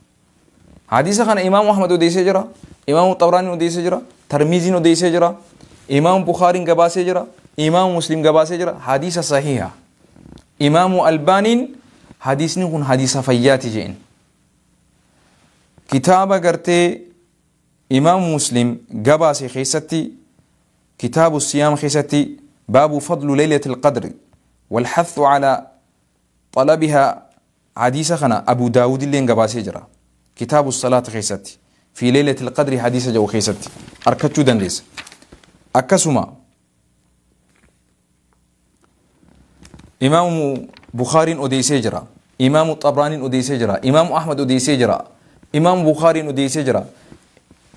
Hadiisa kana Imaamu Ahmad odeessee jira, Imaamu Xabraaniin odeessee jira, Tarmiiziin odeessee jira, Imaamu Bukhaariin gabaasee jira, Imaamu Muslim gabaasee jira. Hadiisa sahiha. Imaamu Albaaniin hadiisni kun hadiisa fayyaati jeen. Kitaaba gartee Imaamu Muslim gabaase keessatti kitaabu siyaam keessatti baabu fadlu leeylatil qadri والحث على طلبها حديث خنا أبو داود اللي انقباسي جرا كتاب الصلاة خيستي في ليلة القدر حديث جو خيستي أركتشو دنديس. أكسما إمام بخاري أوديسي جرا، إمام طبراني أوديسي جرا، إمام أحمد أوديسي جرا، إمام بخاري أوديسي جرا،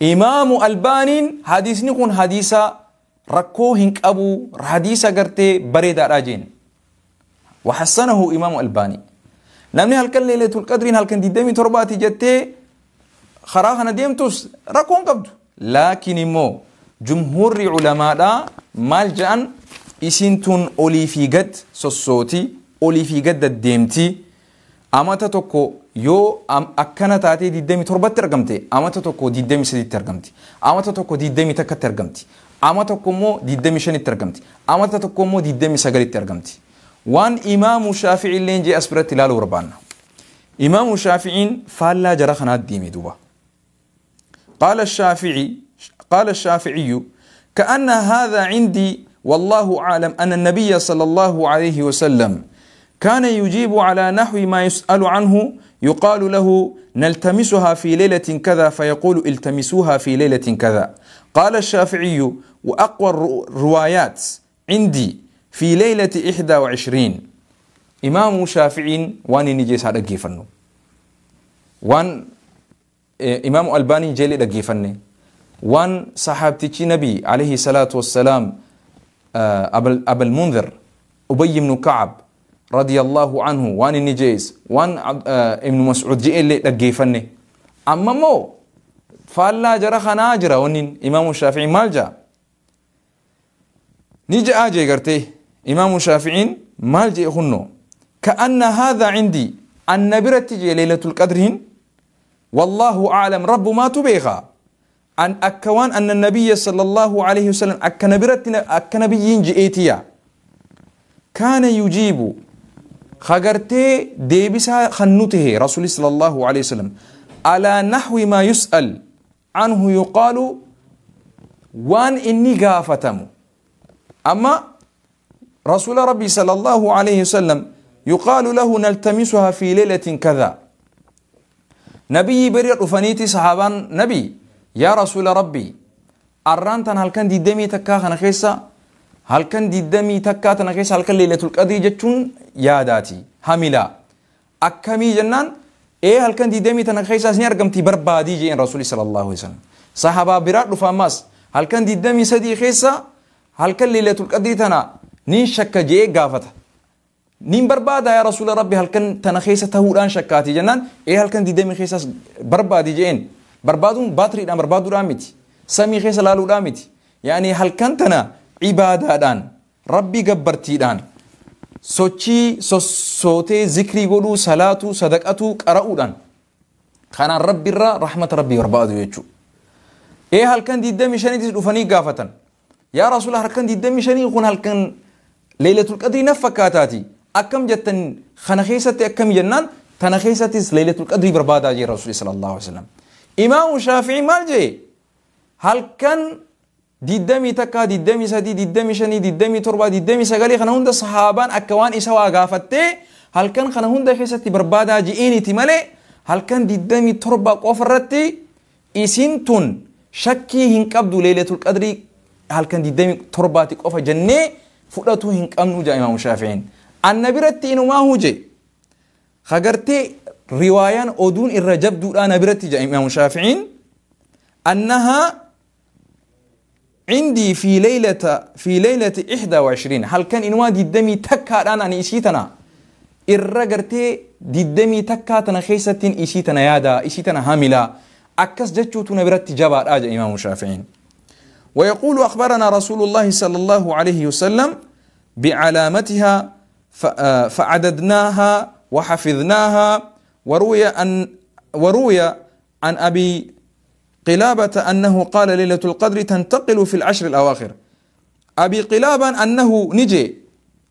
إمام ألباني حديث نكون حديثة ركو هنك أبو حديثة قرتي بريدة راجين وحسنه إمام ألباني. namni halkan leelatul qadriin halkan 27 jettee karaa kana deemtus rakkoon qabdu. Laakiin immoo jumhuurri culamaadhaa maal jedhan? Isiin tun olii fi gad sossooti, olii fi gad deddeemti. Amata tokko yoo akkana taatee 27tti argamte, amata tokko 23tti argamti, amata tokko 21tti argamti, Amata tokko immoo 25tti argamti. Amata tokko immoo 29tti argamti. Waan Imaamu Shaafi'i illee jee as biratti ilaaluu barbaanna. Imaamu Shaafi'iin faallaa jara kanaatti deeme duuba. قال الشافعي قال الشافعي كأن هذا عندي والله أعلم أن النبي صلى الله عليه وسلم كان يجيب على نحو ما يسأل عنه يقال له نلتمسها في ليلة كذا فيقول التمسوها في ليلة كذا. قال الشافعي وأقوى الروايات عندي في ليلة 21. إمام شافعي واني نجيس هذا كيفنو وان إمام ألباني جيلي دقيفني وان صحابتي نبي عليه الصلاة والسلام أبا المنذر أبي بن كعب رضي الله عنه وان النجيس وان ابن مسعود جيلي دقيفني. أما مو فلا جرى خناجرة ونين إمام الشافعي مالجا نيجي آجي قرتي إمام الشافعي مالجي خنو كأن هذا عندي النبرة تجي ليلة القدر والله أعلم رب ما تبيغا أن أكوان أن النبي صلى الله عليه وسلم أكنبيين جئتيا كان يجيب خجرتي ديبسا خنوته رسول صلى الله عليه وسلم على نحو ما يسأل عنه يقال وان إني غافتم. أما رسول ربي صلى الله عليه وسلم يقال له نلتمسها في ليلة كذا. نبي بريء رفنيتي صحابان نبي يا رسول ربي أرانتن هل كان دي دمي تكا خنخيسا هل كان دي دمي تكا تنخيسا هل كان ليلة القدر جتون يا داتي هملا أكمي جنان إيه هل كان دي دمي تنخيسا سنير قمتي بربادي جين رسول صلى الله عليه وسلم. صحابة بريء رفاماس هل كان دي دمي سدي خيسا هل كان ليلة القدر تنا نين شك جي قافته نين بربادا يا رسول ربي هل كان تنخيسة تهوران شكاتي جنان إيه هل كان دي دمي خيسة بربادي جين بربادون باتري دان بربادو رامتي سمي خيسة لالو رامتي يعني هل كان تنا عبادة دان ربي قبرتي دان سوچي سوتي ذكري قولو صلاة صدقاتو قرأو دان كان ربي الرا رحمة ربي بربادو يجو إيه هل كان دي دمي شاني تسلوفني قافة يا رسول الله هل كان دي دمي شاني يكون هل كان ليلة القدر نفكاتاتي أكم جتن خنخيسة أكم جنان تنخيسة ليلة القدر بربادة جي رسول صلى الله عليه وسلم. إمام الشافعي مالجي هل كان دي دمي تكا دي دمي سدي دي دمي شني دي دمي تربة دي دمي سغالي خنهند صحابان أكوان إسوا غافتي هل كان خنهند خيسة بربادة جي إني تمالي هل كان دي دمي تربة قفرتي إسنتون شكي هنكبدو ليلة القدر هل كان دي دمي تربة قفر جنة فلاتو هنكمنو جا إمام الشافعي النبرتي إنه ما هو جي خجرتي روايان أدون الرجب دون نبرتي جا إمام الشافعي أنها عندي في ليلة 21 هل كان إنوا دي دمي تكا أنا إشيتنا الرجرتي دي دمي تكا تنخيسة إشيتنا يادا إشيتنا هاملة أكس جتشو نبرتي جبار أجا إمام الشافعي. ويقول أخبرنا رسول الله صلى الله عليه وسلم بعلامتها فعددناها وحفظناها. وروي عن أبي قلابة أنه قال ليلة القدر تنتقل في العشر الأواخر. أبي قلابة أنه نجي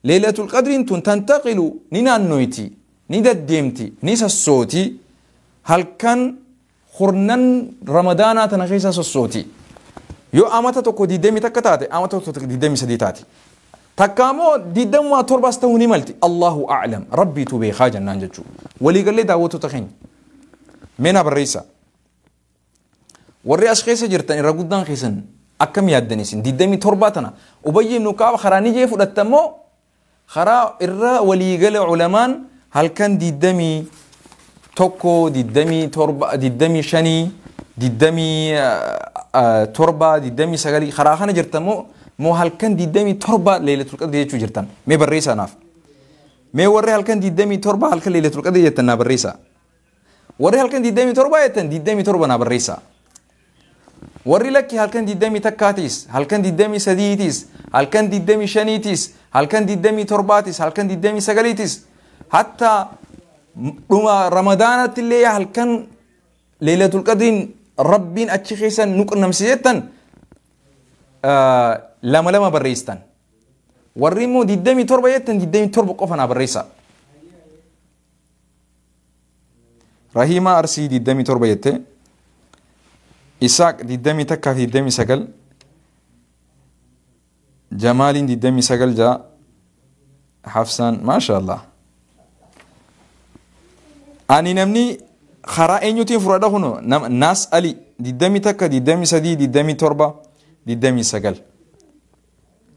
ليلة القدر تنتقل نينانويتي ندديمتي نيسا هل كان خرنن رمضان تنخيسا الصوتي يو أمتا تكو ديدمي تكتاتي أمتا تكو ديدمي سديتاتي تكامو ديدم وتربس تهوني مالتي الله أعلم ربي توبي خاجا نانجتشو ولي قال لي دعوتو تخين منا بالرئيسة warri as keessa jirtan irra guddaan keessan akkam yaaddan isin 27 tana Ubayy ibn Ka'ab karaa ni jee fudhattammoo karaa irra waliigala ulamaan halkan 21 27 25 27 29 karaa kana jirtammoo moo halkan 27 Laylatul Qadr jechuu jirtan mee barreessaa naaf mee warri halkan 27 halkan Laylatul Qadr jettan naa barreessaa warri halkan 27 jettan 27 naa barreessaa warri lakki halkan 21 halkan 23 halkan 25 halkan 27 halkan 29 hatta dhuma ramadaanatti illee halkan Laylatul Qadrin rabbiin achi keessan nu qunnamsi jettan lama lama barreessitan. Warri immoo 27 jettan 27 qofa naa barreessaa. Rahima Arsii 27 jette. Isaaq 21 fi 29. Jamaaliin 29 jaa. Hafsaan maasha Allah. Ani namni karaa eenyutiin fudhadha kuno Naas Ali 21 23 27 29.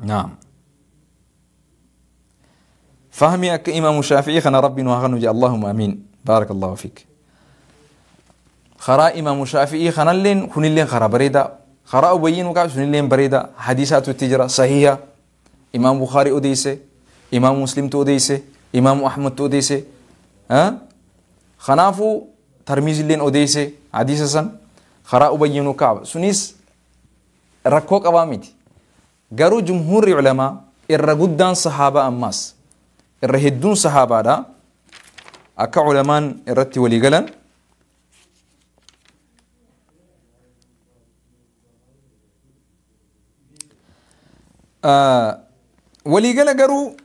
Naam. Fahmi akka Imaamu Shaafi'ii kana Rabbiin waa kanu jee Allahumma amiin. Baarakallahu fiik. Karaa Imaamu Shaafi'ii kanalleen kunilleen karaa bareedaa. Karaa Ubayyiin Ka'ab sunilleen bareedaa. Hadiisaatu itti jira sahiha. Imaam Bukaarii odeesse. Imaam Muslimtu odeesse. Imaam Ahmadtu odeesse. Kanaafuu Tarmiizilleen odeesse hadiisa san karaa Ubayyiin Ka'ab sunis rakkoo qabaa miti. Garuu jumhuurri ulamaa irra guddaan sahaabaa ammaas irra hedduun sahaabaadha akka ulamaan irratti walii galan. Waliigala garuu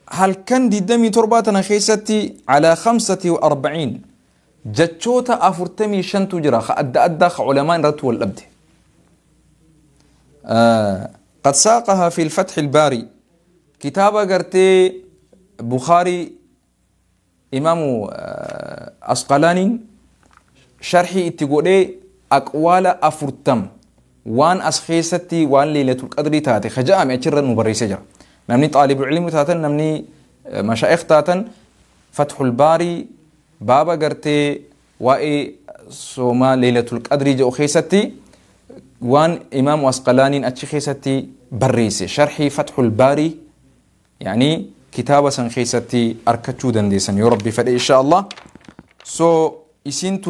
halkan 27 tana keessatti alaa 45 jechoota 45tu jira ka adda addaa ka ulamaan irratti wal dhabde. قد ساقها في الفتح الباري كتابة قرتي بخاري إمام أسقلاني شرحي اتقولي أقوال أفرتم وان أسخيستي وان ليلة القدر تاتي خجاء مأجر المبري سجر نمني طالب العلم تاتن نمني مشايخ تاتن فتح الباري بابا قرتي وائي سوما ليلة القدر جو خيستي وان إمام أسقلاني أتشخيستي بريسي شرحي فتح الباري يعني كتابة سنخيستي أركتشو دنديسن يا ربي فدي إن شاء الله. سو إسين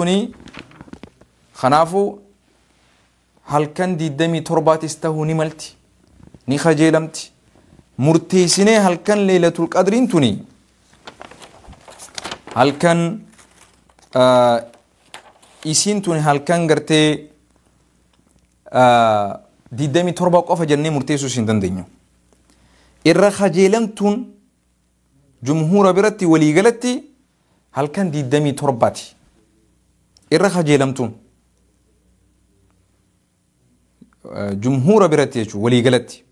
خنافو هل كان دي دمي تربات استهو نملتي نخجلمتي مرتيسيني هل كان ليلة القدر توني هل كان إسين توني هل كان قرتي دي torba qofa jennee murteessuu hin dandeenyu. Irra kajeelamtuun jumhuura biratti waliigalatti halkan 27ti. Irra kajeelamtuun jumhuura biratti jechuun waliigalatti.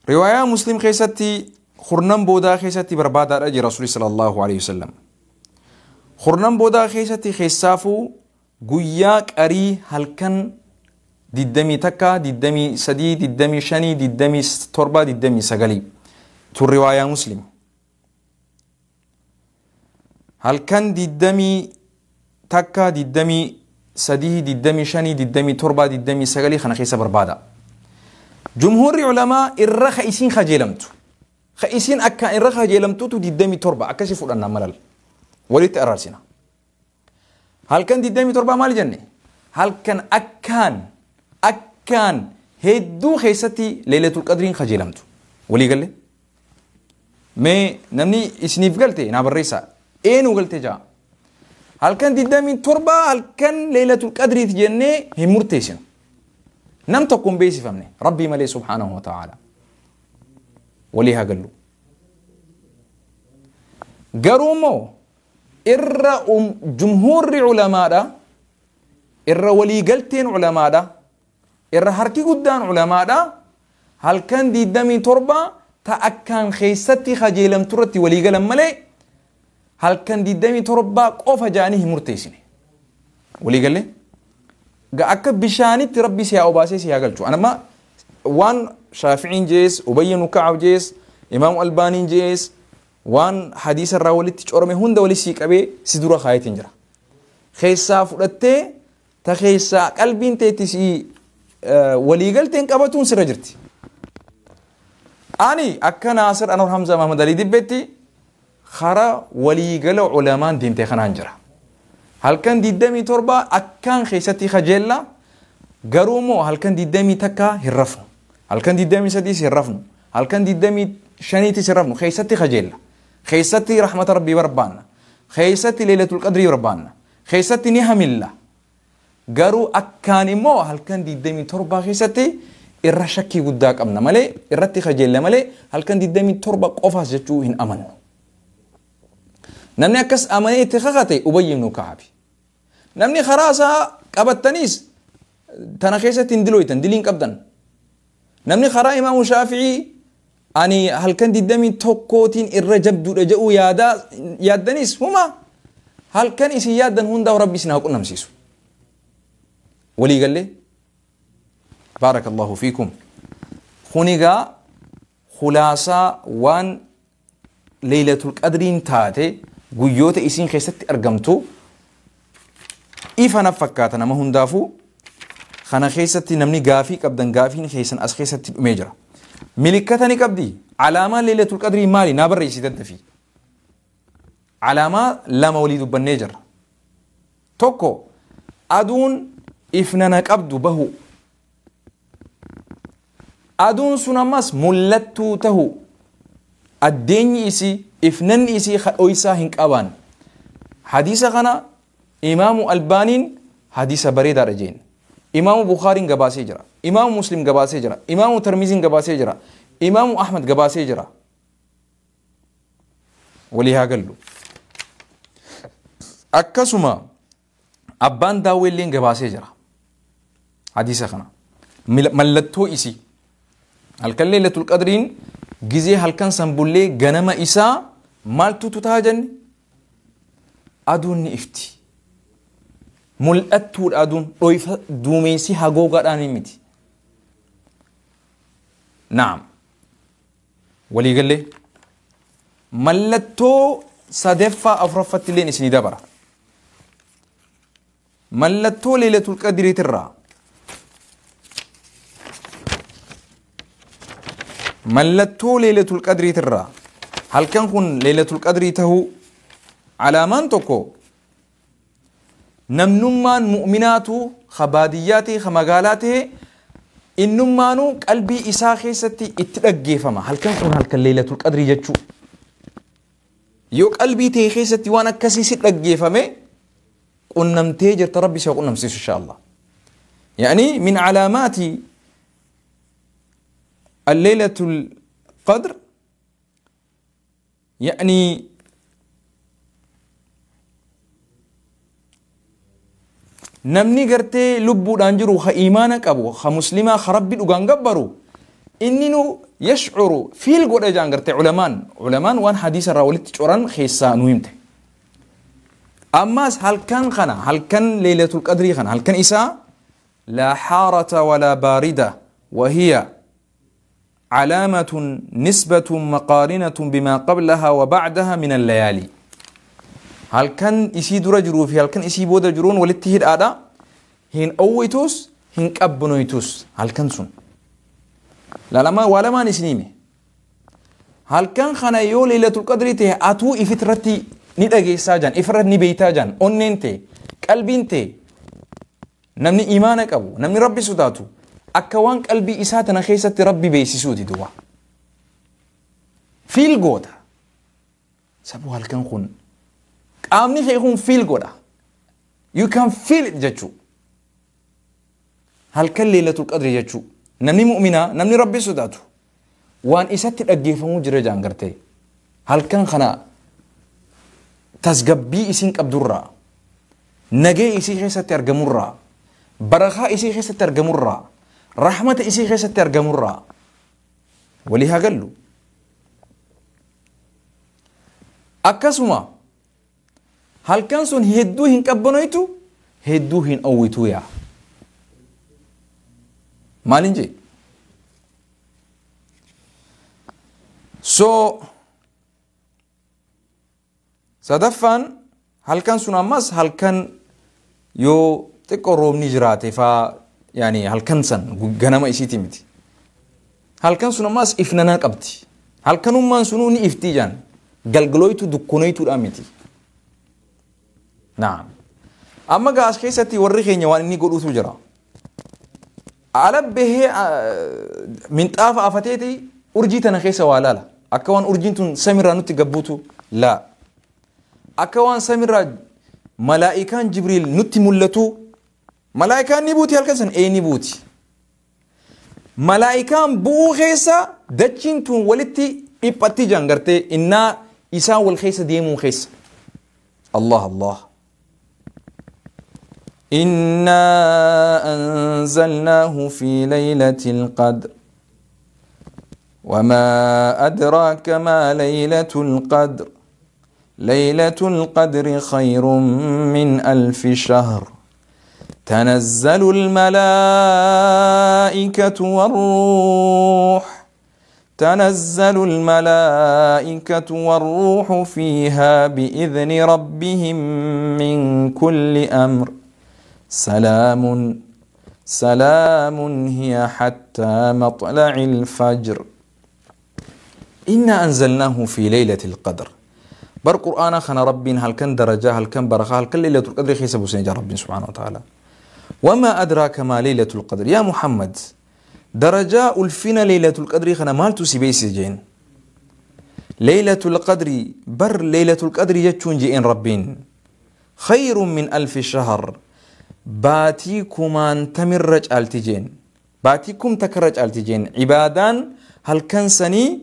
Riwaayaa Muslim keessatti kurnan boodaa keessatti barbaadaadha jira Rasuulli sallallahu alaihi wasallam. Kurnan boodaa keessatti keessaafuu guyyaa qarii halkan 21, 23, 25, 27, 29 tun riwaayaa Muslim. Halkan 21, 23, 25, 27, 29 kana keessa barbaada. Jumhuurri ulamaa irra ka isiin kajeelamtu. Ka isiin akka irra kajeelamtutu 27 akkasii fudhannaa malal. Walitti araarsina. Halkan 27 maal jenne? Halkan akkaan hedduu keessatti Lailatul Qadriin kajeelamtu. Walii galle? Mee namni isiniif galte naa barreessaa. Eenyu galte jaa? Halkan 27 halkan Lailatul Qadriiti jennee hin murteessinu. Nam tokko hin beeksifamne Rabbii malee subhaanahu wa ta'ala. Walii haa gallu. Garuu immoo irra jumhuurri ulamaadha, irra waliigalteen ulamaadha, irra harki guddaan ulamaadha halkan 27 ta akkaan keessatti kajeelamtu irratti waliigalan malee halkan 27 qofa jaanii hin murteessine. Waliigalle? Akka bishaanitti Rabbi si haa obaasee si haa galchu. Anama waan Shaafi'iin jees, Ubayy ibn Ka'ab jees, Imaam Albaaniin jees, waan hadiisa irraa walitti corome hunda wali sii qabee si dura kaayetiin jira. Keessaa fudhattee ta keessaa qalbiin teetti si waliigalteen qabatuun sirra jirti. Ani akka Naasir Anwar Hamza Muhammad Ali Dibbetti karaa waliigala ulamaan deemtee kanaan jira. Halkan 27 akkaan keessatti kajeella garuu immoo halkan 21 hin rafnu. Halkan 23 hin rafnu. Halkan 25 hin rafnu. Keessatti kajeella. Keessatti rahmata Rabbii barbaanna. Keessatti Lailatul Qadrii barbaanna. Keessatti ni hamilla. Garuu akkaan immoo halkan 27 keessatti irra shakkii guddaa qabna malee, irratti kajeella malee, halkan 27 qofaas jechuu hin amannu. Namni akkas amanee itti kakate Ubayy ibnu Ka'abi. Namni karaa isaa qabattaniis tana keessatti hin dilooytan, dilii hin qabdan. Namni karaa Imaamu Shaafi'ii ani halkan 21tiin irra jabduudha jedhuu yaaddaniis huma halkan isin yaaddan hundaaf Rabbi isin haa qunnamsiisu. Walii gallee? Baarakallahu fiikum. Kun egaa khulaasaa waan Leeylatul Qadriin taate, guyyoota isiin keessatti argamtu ifa naf fakkaata nama hundaafuu. Kana keessatti namni gaafii qabdan, gaafiin keessan as keessatti dhumee jira. Milikkata ni qabdi. Alaamaan Leeylatul Qadrii maali? Naa barreessi daddafii. Alaamaa lama walii dubbannee jirra. Tokko, aduun ifnana qabdu bahu. Aduun sun ammas mul'attuu tahu. Addeenyi isii, ifnanni isii hadhooysaa hin qabaan. Hadiisa kana Imaamu Albaaniin hadiisa bareedaadha jeen. Imaamu Bukhaariin gabaasee jira. Imaamu Muslim gabaasee jira. Imaamu Tarmiziin gabaasee jira. Imaamu Ahmad gabaasee jira. Walii haa gallu. Akkasuma abbaan daawweelleen gabaasee jira. Hadiisa kana. Mallattoo isii. Halkan Leeylatul Qadriin gizee halkan san bullee ganama isaa maaltu tutaa jenne? Aduun ni ifti. Mul'attuudha aduun, dhoyfa duumessi hagoogaadhaan miti. Naam. Walii gallee? Mallattoo sadaffaa afuraffatti illeen isinii dabara. Mallattoo Leeylatul Qadriitirraa. Mallattoo Leeylatul Qadriitirraa. Halkan kun Leeylatul Qadrii tahuu alaamaan tokko, namnummaan mu'minaatu ka baadiyyaa ta'e ka magaalaa ta'e innummaanuu qalbii isaa keessatti itti dhaggeeffama. Halkan kun halkan Leeylatul Qadrii jechuu. Yoo qalbii ta'e keessatti waan akkasii si dhaggeeffame qunnamtee jirta, Rabbi si haa qunnamsiisu insha Allah. Yani min calaamaati الليلة القدر يعني namni gartee lubbuudhaan jiru, ka iimaana qabu, ka muslimaa, ka Rabbi dhugaan gabbaru, inni nu yashcuru fiil godha jaan gartee ulamaan waan hadiisa irraa walitti coran keessaa nu himte. Ammaas halkan kana, halkan Leeylatul Qadrii kana, halkan isaa laa xaarata walaa baarida, wahiya علامة نسبة مقارنة بما قبلها وبعدها من الليالي. هل كان إسي درا جرو في هل كان إسي بودا جرون ولتهد آدا هين أويتوس هين كأبنويتوس. هل كان سن لا لما ولا ما نسنيمه هل كان خنا يو ليلة القدر ته أتو إفترتي ندقي ساجان إفرد نبيتا جان أننتي قلبينتي. نمني إيمانك أبو نمني ربي سداتو akka waan qalbii isaa tana keessatti Rabbi beeksisuuti duuba. Fiil goota. Sabuu halkan kun qaamni kee kun fiil godha. You can feel it jechuu. Halkan Leeylatul Qadri jechuu. Namni mu'minaa, namni Rabbi sodaatu waan isatti dhaggeeffamuu jira jaan gartee. Halkan kana tasgabbii isiin qabdurraa, nagee isii keessatti argamurraa, barakaa isii keessatti argamurraa, rahmata isii keessatti argamurraa walii haa gallu. Akkasuma halkan sun hedduu hin qabbanoytu, hedduu hin owwitu yaa. Maalin jee? So sadaffaan, halkan sun ammas halkan yoo xiqqoo roobni jiraate faa, yani halkan san ganama isiiti miti. Halkan sun ammas ifnanaa qabdi. Halkanummaan sunuu ni iftii jaan. Galgalooytu dukkanooytuudhaan miti. Naam. Amma gaas keessatti warri keenya waan inni godhuutu jira. Ala bahee minxaafa afateeti urjii tana keessa waa laala. Akka waan urjiin tun samirraa nutti gabbuutu laa. Akka waan samirraa malaa'ikaan Jibriil nutti mul'atu Malaayikaan ni buuti halkan san ee ni buuti. Malaayikaan bu'uu keessa dachiin tun walitti dhiphatti jiran gartee innaa isaan wal keessa deemuu keessa. Allah Allah. إنا أنزلناه في ليلة القدر وما أدراك ما ليلة القدر ليلة القدر خير من 1000 شهر تنزل الملائكة والروح تنزل الملائكة والروح فيها بإذن ربهم من كل أمر سلام سلام هي حتى مطلع الفجر. إنا أنزلناه في ليلة القدر. بر قرآن خنا ربي هل كان درجة هل كان برخة هل كان ليلة القدر خيس أبو سنجا ربي سبحانه وتعالى. وما أدراك ما ليلة القدر يا محمد درجة ألفنا ليلة القدر خنا مالتو سبيس جين. ليلة القدر بر ليلة القدر يجون جئين ربين خير من 1000 شهر. باتيكم تمرج التجين باتيكم تكرج التجين عبادان هل كان سني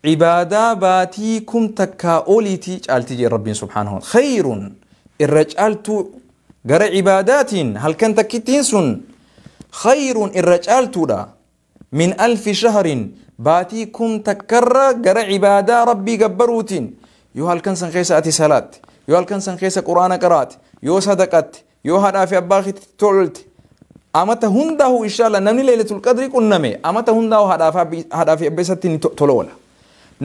عبادة باتيكم تكاوليتي التجين ربي سبحانه خير الرجالت غير عبادات هل كان تكتين سن خير الرجالت لا من 1000 شهر باتيكم تكر غير عبادة ربي جبروتين يو هل كان سن خيسة أتي صلاة يو هل كان سن خيسة قرآن قرات يو صدقت yoo haadhaa fi abbaa keetti tolte amata hundaa'u inshallah namni Laylatul Qadri qunname amata hundaa'u haadhaa fi abbaa isaatti ni tola oola.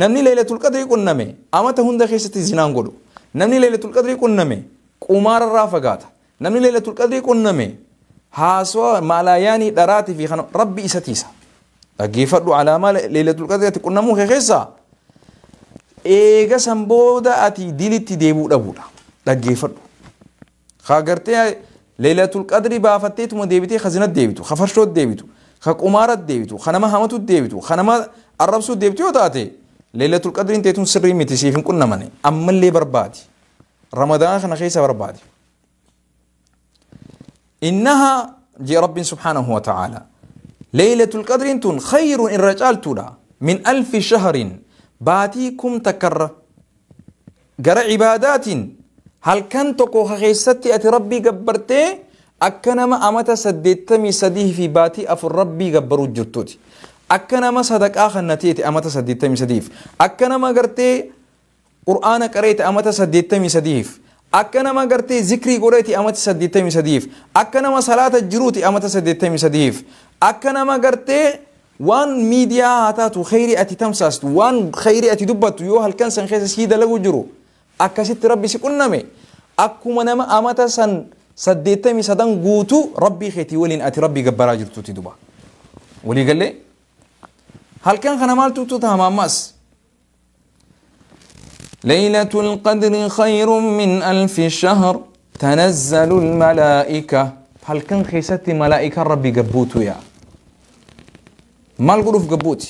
Namni Laylatul Qadri qunname amata hunda keessatti zinaan godhu. Namni Laylatul Qadri qunname qumaararraa fagaata. Namni Laylatul Qadri qunname haasawaa maalayaanii dharaatii fi kana rabbi isa tiisa. Dhaggeeffadhu alaamaa Laylatul Qadri ati qunnamuu kee keessaa eega san booda ati dilitti deebi'uu dhabuudha. Dhaggeeffadhu. خاغرتي ليلة القدر بافتيت ما ديبتي خزنة ديبتو خفرشوت ديبتو خقمارة ديبتو خنما همتو ديبتو خنما الربسو ديبتو تاتي ليلة القدر انت تون سري متسيفين كنا مني أما اللي بربادي رمضان خنا خيسة بربادي. إنها جي رب سبحانه وتعالى ليلة القدر انتون خير إن رجالتو لا من 1000 شهر باتيكم تكر جرى عبادات هل كان تكو خيستي أتي ربي جبرتي أكنما أمتا سديتمي سديه في باتي أفر ربي جبرو جرتوتي أكنما صدق آخر نتيتي أمتا سديتمي سديف أكنما قرتي قرآن قريت أمتا سديتمي سديف أكنما قرتي ذكري قريتي أمتا سديتمي سديف أكنما صلاة الجروتي أمتا سديتمي سديف أكنما قرتي وان ميديا هاتاتو خيري أتي تمساست وان خيري أتي دبتو يو هل كان سنخيس سيدا لغو جرو akkasitti rabbi si qunname akkuma nama amata san 83 guutuu rabbii keetii waliin ati rabbii gabbaraa jirtuuti duba. Walii gallee halkan kana maaltu ta'a ammas Laylatul Qadri khayrun min 1000 shahr tanazzalu al-malaa'ika halkan keessatti malaa'ikaan rabbii gabbuutu yaa maal godhuuf gabbuuti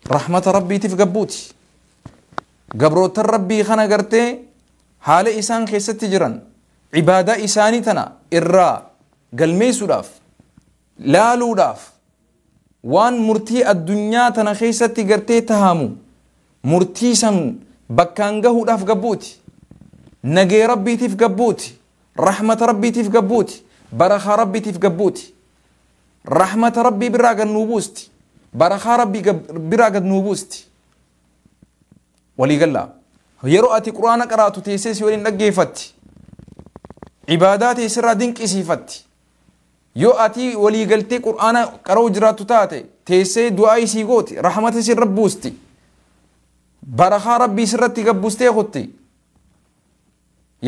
rahmata rabbiitiif gabbuuti. Gabroota rabbii kana gartee haala isaan keessatti jiran ibaadaa isaanii tana irraa galmeessuudhaaf laaluudhaaf waan murtii addunyaa tana keessatti gartee tahamu murtii san bakkaan gahuudhaaf gabbuuti nagee rabbiitiif gabbuuti rahmata rabbiitiif gabbuuti barakaa rabbiitiif gabbuuti rahmata rabbii biraa gad nuu buusti barakaa rabbii biraa gad nuu buusti. Walii gallaa yeroo ati quraana qaraatu teessee si waliin dhaggeeffatti ibaadaa teessirraa dinqisiifatti yoo ati walii galtee quraana qara'uu jiraattu taate teessee du'aa isii gooti rahmata sirra buusti barakaa rabbii sirratti gabbuustee kutti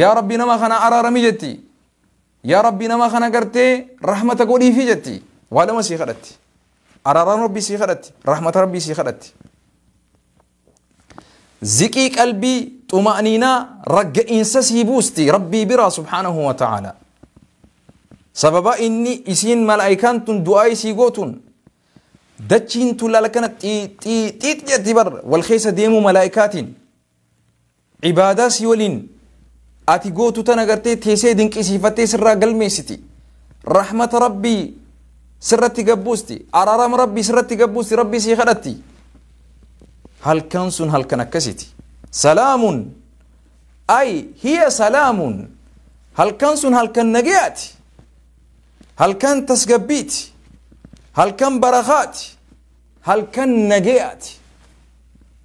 yaa rabbi nama kana araarami jetti yaa rabbi nama kana gartee rahmata godhiifi jetti waa lama sii kadhatti araaraan rabbii sii kadhatti rahmata rabbii sii kadhatti. زكي قلبي طمأنينة رجع إنسى بوستي ربي برا سبحانه وتعالى سببا إني إسين ملائكان تن دعاء سيغوتون دتشين تلا تي تي تي تي بر والخيسة ديمو ملائكات عبادة سيولين Ati gootu tana gartee teessee dinqisiifattee sirraa galmeessiti. Rahmata Rabbii sirratti gabbuusti. Araarama Rabbii sirratti gabbuusti. Rabbii sii kadhatti. Halkan sun halkan akkasiti. Salaamun ay hiya salaamun, halkan sun halkan nagayaati. Halkan tasgabbiiti. Halkan barakaati. Halkan nagayaati.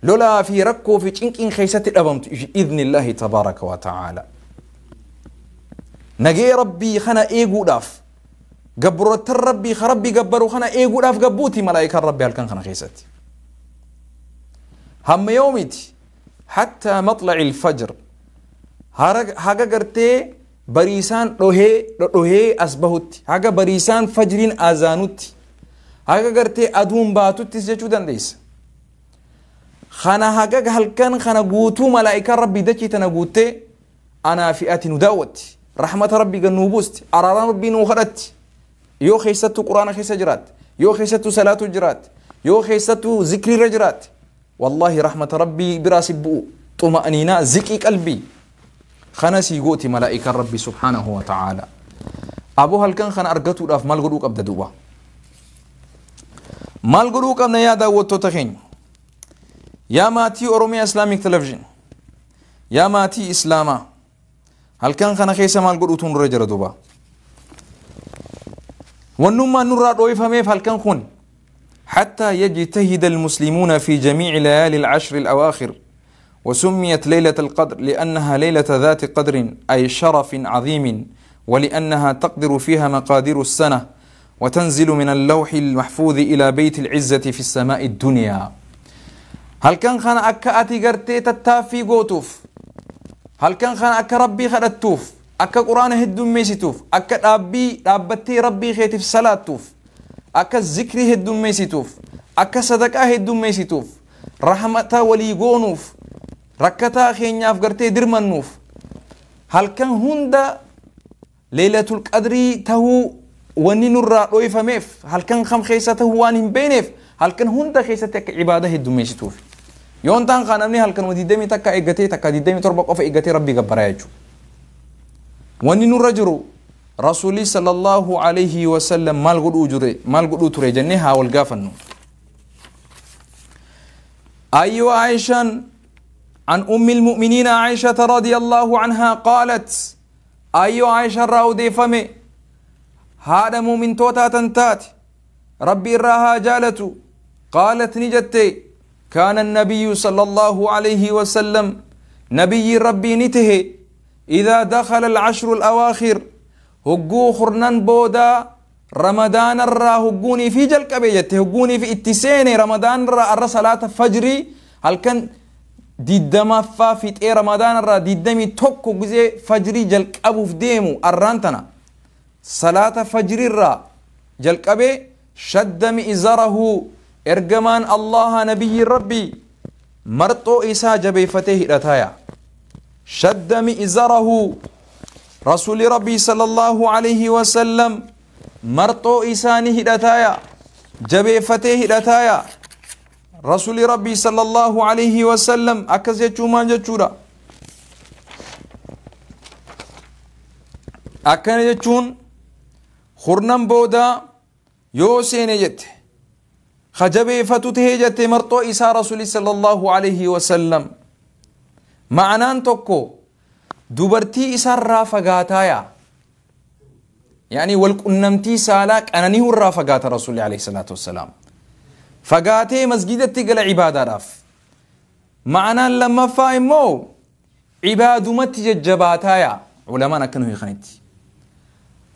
Lolaa fi rakkoo fi cinqiin keessatti dhabamtu bi'idhnillaahi tabaaraka wa ta'aala. Nagee Rabbii kana eeguudhaaf gabroottan Rabbii ka Rabbii gabbaru kana eeguudhaaf gabbuuti malaayikaan Rabbii halkan kana keessatti. Hamma yoomiti? Hattaa maxlaci alfajr. Haga gartee bariisaan dhohee dhodhohee as bahutti, haga bariisaan fajriin azaanutti, haga gartee aduun baatuttis jechuu dandeessa. Kana haga halkan kana guutuu malaayikaan Rabbii dachii tana guuttee anaa fi ati nu daawwatti. Rahmata Rabbii gad nuu buusti. Araaraan Rabbii nuu kadhatti. Yoo keessattuu Quraana keessa jiraatte, yoo keessattuu salaatu jiraatte, yoo keessattuu zikriirra jiraatte, wallaahi rahmata Rabbii biraa si bu'u. Xuma'aniinaa ziqii qalbii. Kana sii gooti malaayikaan Rabbii subhaanahu wa ta'aala. Aboo halkan kana argatuudhaaf maal godhuu qabda duuba? Maal godhuu qabna yaa daawwattoota keenya? Yaa maatii Oromiyaa Islaamic Television, yaa maatii Islaamaa, halkan kana keessa maal godhuutu nurra jira duuba? Wannummaan nurraa dhooyfameef halkan kun حتى يجتهد المسلمون في جميع ليالي العشر الأواخر. وسميت ليلة القدر لأنها ليلة ذات قدر أي شرف عظيم، ولأنها تقدر فيها مقادير السنة وتنزل من اللوح المحفوظ إلى بيت العزة في السماء الدنيا. هل كان خان أكا أتي قرتي تتافي قوتوف؟ هل كان خان أكا ربي خدتوف؟ أكا قرآن هدوم ميسيتوف؟ أكا أبي أبتي ربي خيتف صلاتوف؟ أكا الذكر هدوم ميسيتوف؟ أكا صدقة هدوم ميسيتوف؟ رحمة ولي قونوف؟ ركتا خينياف قرتي درمنوف؟ هل كان هندا ليلة القدر تهو وني نرى رويفة ميف؟ هل كان خم خيسة تهو وانهم بينف؟ هل كان هندا خيسة تك عبادة هدوم ميسيتوف؟ يون تان خانمني هل كان وديدمي تكا إيجاتي تكا ديدمي تربق أوف إيجاتي ربي جبرايجو. وني نرى جرو رسولي صلى الله عليه وسلم مال قد أجري مال قد أتري جنها والقافنو. أيوة عائشة عن أم المؤمنين عائشة رضي الله عنها قالت أيوة عائشة راودي فمي هذا مؤمن توتا تنتات ربي راها جالتو قالت نجتي كان النبي صلى الله عليه وسلم نبي ربي نته إذا دخل العشر الأواخر هجو خرنان بودا رمضان الرا هجوني في جلك بيجته هجوني في اتسين رمضان الرا الرا صلاة فجري هل كان ديدما فافيت اي رمضان الرا ديدمي توكو جزي فجري جلك أبو فديمو الرانتنا صلاة فجري الرا جلك أبي شد مئزره إرجمان الله نبي ربي مرتو إسا جبي فتيه رتايا شد مئزره رسول ربي صلى الله عليه وسلم مرتو إسانه رتايا جبي فتيه رتايا رسول ربي صلى الله عليه وسلم أكز يجومان جتشورا أكن يجون خرنم بودا يوسين جت خجبي فتوته جت مرتو إسا رسول صلى الله عليه وسلم معنان توكو دوبرتي إسا الرافقاتايا يعني والقنمتي سالاك أنانيه الرافقات رسول عليه الصلاة والسلام فقاتي مسجدتي قال عبادة راف معنان لما فايمو عبادو متي جباتايا علماء كانوا يخنتي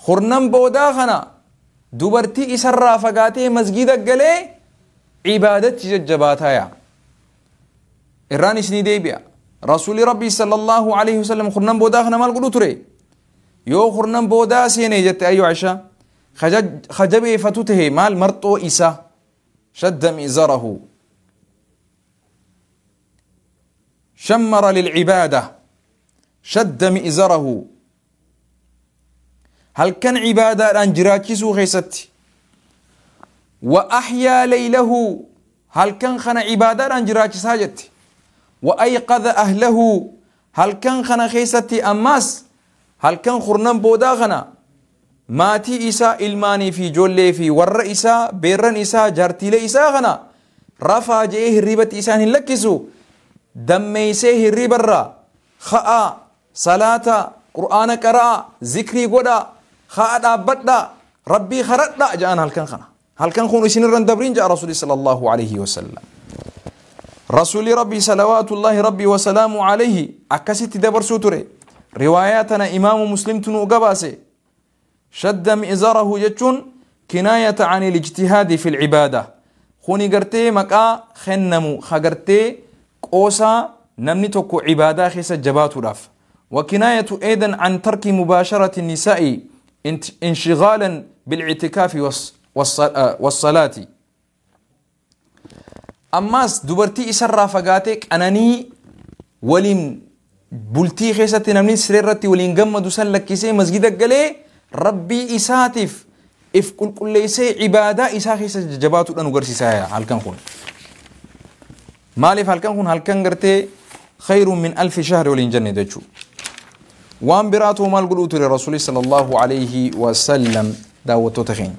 خرنم بودا خنا دوبرتي إسا الرافقاتي مسجدك قال عبادتي جباتايا إراني سني ديبيا رسول ربي صلى الله عليه وسلم خرنم بودا خنا مال قلو تري يو خرنم بودا سيني جت أيو عشا خجبي فتوته مال مرتو إسا شد مئزره شمر للعبادة شد مئزره هل كان عبادة أن جراكسو خيستي وأحيا ليله هل كان خنا عبادة أن جراكس هاجتي وأيقظ أهله Halkan kana keessatti ammas halkan kurnan boodaa kana maatii isaa, ilmaanii fi ijoollee fi warra isaa, beerran isaa, jaartiilee isaa kana rafaa je'ee hirribatti isaan hin lakkisu. Dammeeysee hirribarraa ka'aa, salaata, qur'aana qara'a, zikrii godhaa, ka'a dhaabbadhaa, rabbii kadhadhaa ja'an halkan kana. Halkan kun isinirra hin dabriin ja'a Rasuulli sallallahu alaihi wasallam. Rasuulli Rabbii salawaatullaahi Rabbii wasalaamu alayhi akkasitti dabarsuu ture. Riwaayaa tana Imaamu Muslimtu nu gabaase. Shadda mi'zarahu jechuun kinaayata ani lijtihaadi fi lcibaada. Kuni gartee maqaa kennamu ka gartee qoosaa namni tokko cibaadaa keessa jabaatuudhaaf. وكناية أيضا عن ترك مباشرة النساء انشغالا بالاعتكاف والصلاة. أماس دبرتي إسرى فقاتك أنني ولين بلتي خيستي نمني سريرتي ولين قمدو سلك كيسي مسجدك قلي ربي إساتف إف كل كل ليسي عبادة إسا خيسة جباتو لأنو قرسي سايا هالكن خون مالف هالكن خون هالكن قرتي خير من 1000 شهر ولين جنة دجو. وان براتو مال قلوت لرسول صلى الله عليه وسلم داوتو تخين.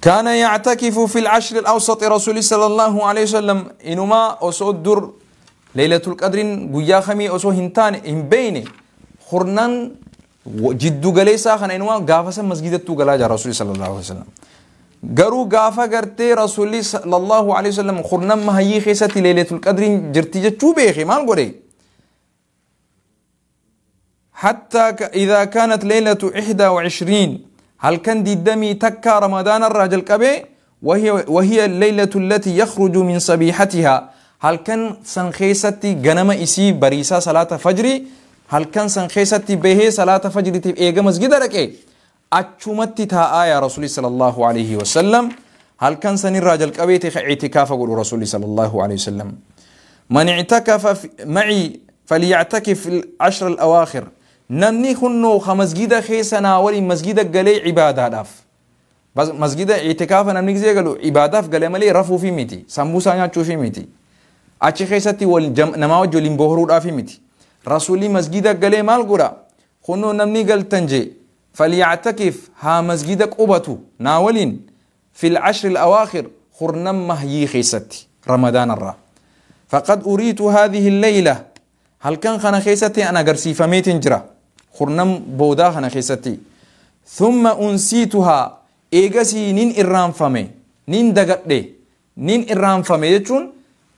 كان يعتكف في العشر الأوسط رسول صلى الله عليه وسلم. إنما أسو در ليلة القدر قيا خمي أسو هنتان إن بين خرنان جدو قليسا خنا إنما قافسا مسجد تو قلا رسول صلى الله عليه وسلم. قرو قافا قرتي رسول صلى الله عليه وسلم خرنان ما هي خيسة ليلة القدر جرتي جتشو بيخي ما نقولي. حتى إذا كانت ليلة 21 هل كان دي دمي تكا رمضان الرجل كبي وهي الليلة التي يخرج من صبيحتها. هل كان سنخيستي غنم إسي بريسا صلاة فجري هل كان سنخيستي به صلاة فجري تب إيغا مسجد ركي أتشمتي تا آية رسول صلى الله عليه وسلم. هل كان سن الرجل كبي تخ اعتكاف قول رسول صلى الله عليه وسلم. من اعتكف معي فليعتكف العشر الأواخر. نمني خنو خمسجد خيسنا ولي مسجد قلي عبادة داف. بس مسجد اعتكاف نمني زي قالوا عبادة في قلي ملي رفو في ميتي سمبوسة ناتشو في ميتي أتش خيستي والجم نماوج ولين بهرو في ميتي رسولي مسجد قلي مال قرا خنو نمني قال تنجي فليعتكف ها مسجدك أبتو ناولين في العشر الأواخر خرنم مهيي خيستي رمضان الرا. فقد أريت هذه الليلة هل كان خنا خيستي أنا قرسي فميت جرا خرنم بودا خنا خيستي ثم أنسيتها إيجاسي نين إرام فمي نين دقتلي نين إرام فمي يجون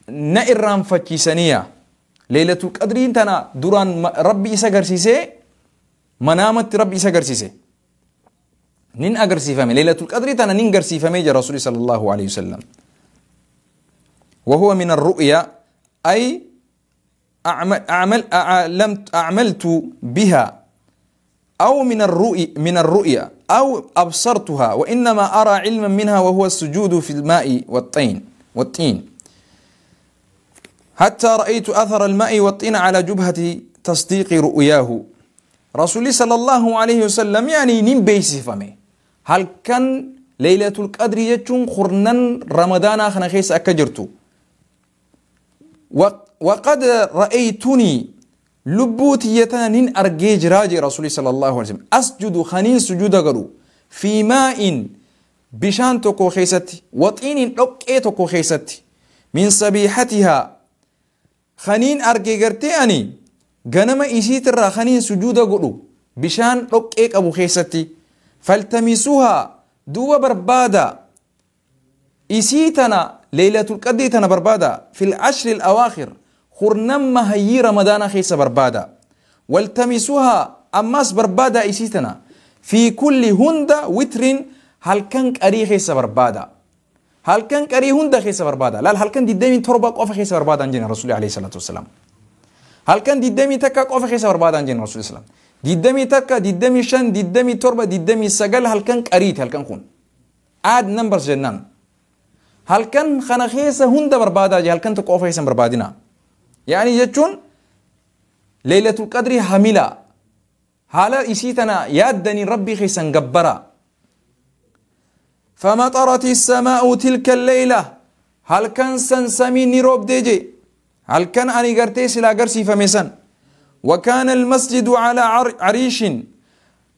نا إرام فتشيسانية ليلة القدر تنا دوران ربي إسا قرسيسي منامت ربي إسا قرسيسي نين أقرسي فمي ليلة القدر تنا نين قرسي فمي جا رسول صلى الله عليه وسلم. وهو من الرؤيا أي أعملت بها أو من الرؤيا أو أبصرتها وإنما أرى علما منها وهو السجود في الماء والطين حتى رأيت أثر الماء والطين على جبهة تصديق رؤياه. رسول صلى الله عليه وسلم يعني نين بيسي فمي هل كان ليلة القدر يجون خرنان رمضان خنا خيس أكجرتو وقد رأيتني لبوتي نين أرجيج راجي رسول صلى الله عليه وسلم أسجد خنين سجود قالوا في ماء بشان تكو خيستي وطين لقي تكو خيستي من صبيحتها خنين أرجيجرتي أني غنم إسيت الرا خنين سجود قالوا بشان لقي أبو خيستي فالتمسوها دو بربادا إسيتنا ليلة القدر تنا بربادا في العشر الأواخر خرنم هي رمضان خيس بربادا والتمسوها أماس بربادا إسيتنا في كل هند وتر هل كان كري خيس بربادا هل كان كري هند خيس بربادا لا هل كان دي دمي تربك أوف خيس بربادا عن رسول عليه الصلاة والسلام هل كان دي دمي تكاك أوف خيس بربادا عن رسول الله دي دمي تكا دي دمي شن دي دمي تربة دي دمي سجل هل كان كريت هل كان خون عاد نمبر جنان هل كان خنا خيس هند بربادا هل كان تكوف خيس بربادنا يعني يجون ليلة القدر حملة حالا إسيتنا يادني ربي خيسا جبرا. فمطرت السماء تلك الليلة Halkan san samiin ni roobdee jee. Halkan ani gartee silaa agarsiifame san. وكان المسجد على عريش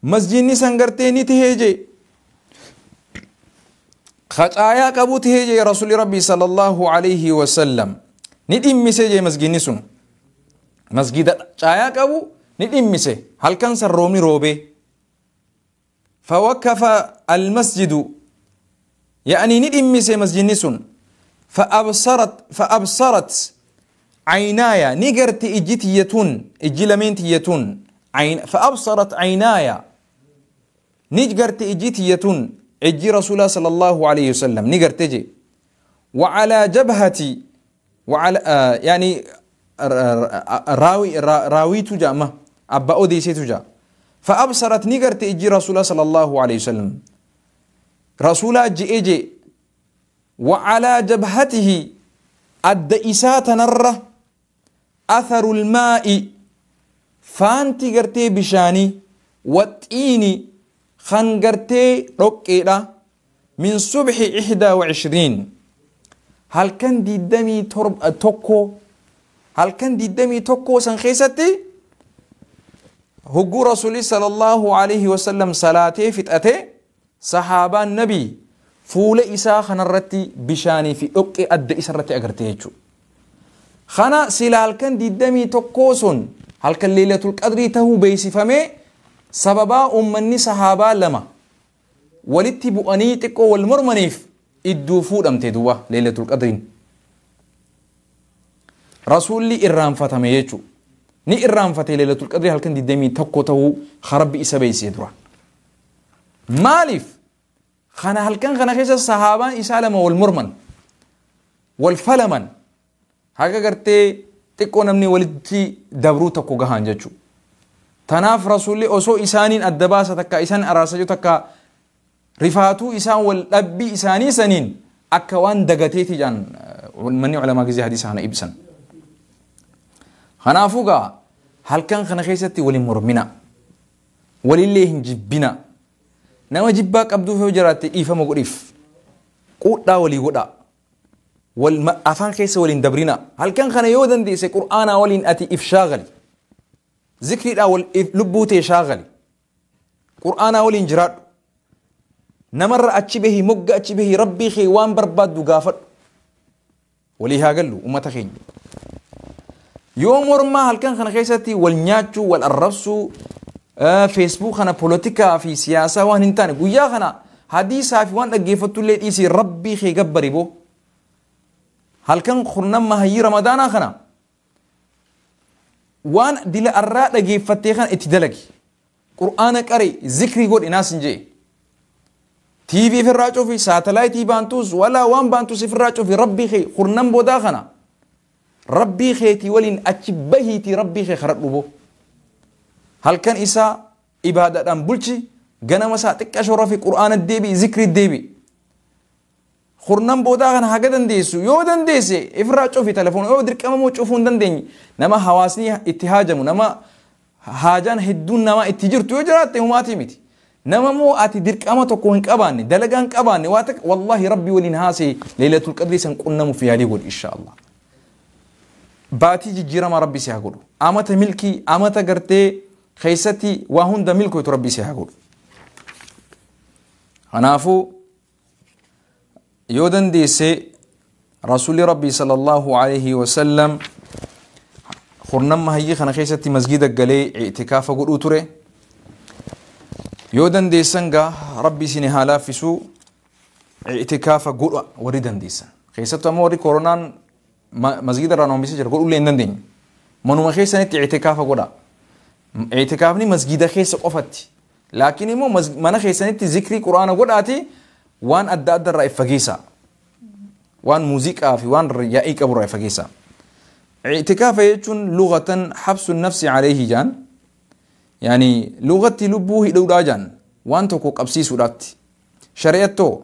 مسجد نسان غرتي نتهجي خطايا قبو تهجي رسول ربي صلى الله عليه وسلم ندمسه مسجد نسون مسجد خطايا قبو ندمسه هل كان سرومي روبي فوقف المسجد يعني ندمسه مسجد نسون فأبصرت عينايا نجرت اجتيتون اجلمنتيتون عين فأبصرت عينايا نجرت اجتيتون اجي رسول الله صلى الله عليه وسلم نجرت جي وعلى جبهتي وعلى يعني راوي راوي تجا ما أبا أوديسي تجا فأبصرت نجرت اجي رسول الله صلى الله عليه وسلم رسول الله جي اجي وعلى جبهته أدى إساءة نره أثر الماء فانتي غرتي بشاني والطيني خنغرتي رقيرا من صبح 21 هل كان دي دمي ترب توكو هل كان دي دمي توكو سنخيستي هجو رسولي صلى الله عليه وسلم صلاتي فتأتي صحابة النبي فول إساء خنرتي بشاني في أوكي أدى إسرتي أغرتيجو خنا سلا هل كان دي دمي توكوسون هل كان ليلة القدر تهو بيسي فمي سببا أمني صحابة لما ولتي بؤني تكو والمرمنيف إدو فود أمتي دوا ليلة القدر رسولي إرام فتمي يجو ني إرام فتي ليلة القدر هل كان دي دمي توكو تهو خرب إسا بيسي درا مالف خنا هل كان خنا خيس الصحابة إسالم والمرمن والفلمن هكا قرتي تكون أمني ولدتي دبرو تكو جهان جتشو تناف رسولي أسو إسانين الدباسة تكا إسان أراسجو تكا رفاتو إسان والأبي إساني سنين أكوان دقتيتي جان مني علماء جزي حديث هنا إبسن خنافوغا هل كان خنا خيستي ولي مرمنا ولي اللي هنجبنا نما جباك أبدو في وجراتي إيفا مغرف قوتا ولي قوتا والأفان كيس ولين دبرنا هل كان خنا يودن دي سي قرآن ولين أتي إفشاغلي ذكري الأول لبوتي شاغلي قرآن ولين جراد نمر أتشبه مقا أتشبه ربي خيوان برباد دوغافر ولي هاقلو وما تخين يوم ورما هل كان خنا خيستي والنياتشو والأرسو فيسبوك خنا بوليتيكا في سياسة وان انتاني قويا خنا حديثة في وان أجيفتو اللي إيسي ربي خي قبري بو هل كان خرنا ما هي رمضان خنا وان دل الراء أجيفتي خنا اتدلقي قرآن قري ذكري قول إناس نجي تي في الراجو في ساتلايتي بانتوس ولا وان بانتوس في الراجو في ربي خي خرنا بودا خنا ربي خيتي ولين أتشبهيتي ربي خي خرق بو هل كان إساء إبادة أم بلشي جنا مسا تكشور في قرآن الدبي ذكر الدبي خرنم بودا غن هكذا نديسو يودن ديسي إفراج في تلفون أو درك أما موشوفون دندني نما حواسني اتهاجمو نما هاجان هدون نما اتجرت يجرات وما تيمتي نما مو أتي درك أما تكون كأباني دلجان كأباني واتك والله ربي ولنهاسي ليلة القدر سنقولنا في هذه إن شاء الله باتي جيرا ما ربي سيقولو أما تملكي أما تقرتي خيستي وهون دا ملكو تربي سيقول هنافو يودن ديسي رسول ربي صلى الله عليه وسلم خرنما هي خنا خيستي مسجد الجلي اعتكاف قول أوتري يودن ديسنغا ربي سينها لافسو اعتكاف قول وردن ديسن خيستو موري كورونان مسجد الرانوم بيسجر قول لين دندين منو خيسنت اعتكاف قول اعتكافني مسجد خيس قفتي لكن مو منا خيسنت ذكري قرآن قول آتي وان أدى أدى الرأي فقيسا وان موزيكا في وان ريائي كبر رأي فقيسا اعتكاف يجون لغة حبس النفس عليه جان يعني لغة لبوه دولا جان وان تكو قبسي سورات شريعته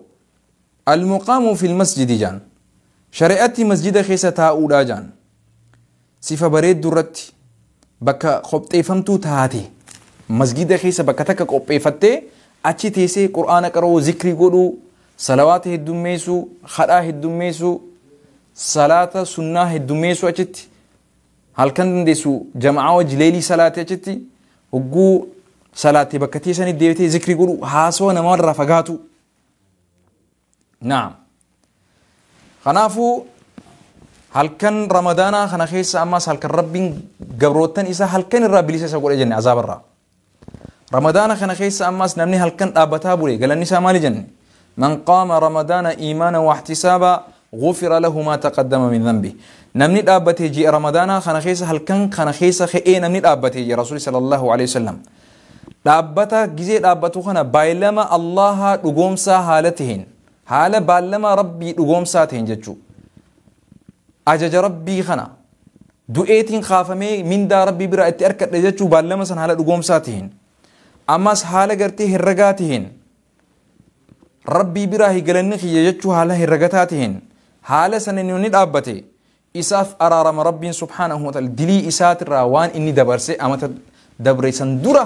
المقام في المسجد جان شريعتي مسجد خيسة تاولا جان صفة بريد درتي بكا خبطي فمتو تاتي مسجد خيسة بكا تكا قبطي فتي أتشي تيسي قرآن قرأو ذكري قولو صلوات هدوميسو خلا هدوميسو Salaata sunnaa heddummeessuu achitti. Halkan dandeessu jama'aa wajji leelii salaatee achitti. Hogguu salaatee bakka teessanii deebitee zikrii godhu, haasawa namarraa fagaatu. Naam. Kanaafuu halkan Ramadaanaa kana keessa ammas halkan Rabbiin gabroottan isaa halkan irraa bilisa isa godhe jenne azaabarraa. Ramadaana kana keessa ammas namni halkan dhaabbataa bule galanni isaa maali jenne? Man qaama Ramadaana iimaana wahtisaaba غفر له ما تقدم من ذنبه. Namni dhaabbatee ji'a Ramadaanaa kana keessa halkan kana keessa ka'ee namni dhaabbatee ji'a Rasuulli sallallahu alaihi wasallam. Dhaabbata gizee dhaabbatu kana baay'ilama Allaha dhugoomsaa haala taheen, haala baallama Rabbii dhugoomsaa taheen jechuu. Ajaja Rabbii kana du'eetiin kaafamee mindaa Rabbii biraa itti harkadhe jechuu baallama san haala dhugoomsaa taheen. Ammas haala gartee herregaa taheen. Rabbii biraa higalanni kiyya jechuu haala herregataa taheen. Haala sana inni dhaabbate isaaf araarama Rabbiin subhaanahu wa ta'ala dilii isaatirraa waan inni dabarse amata dabre san dura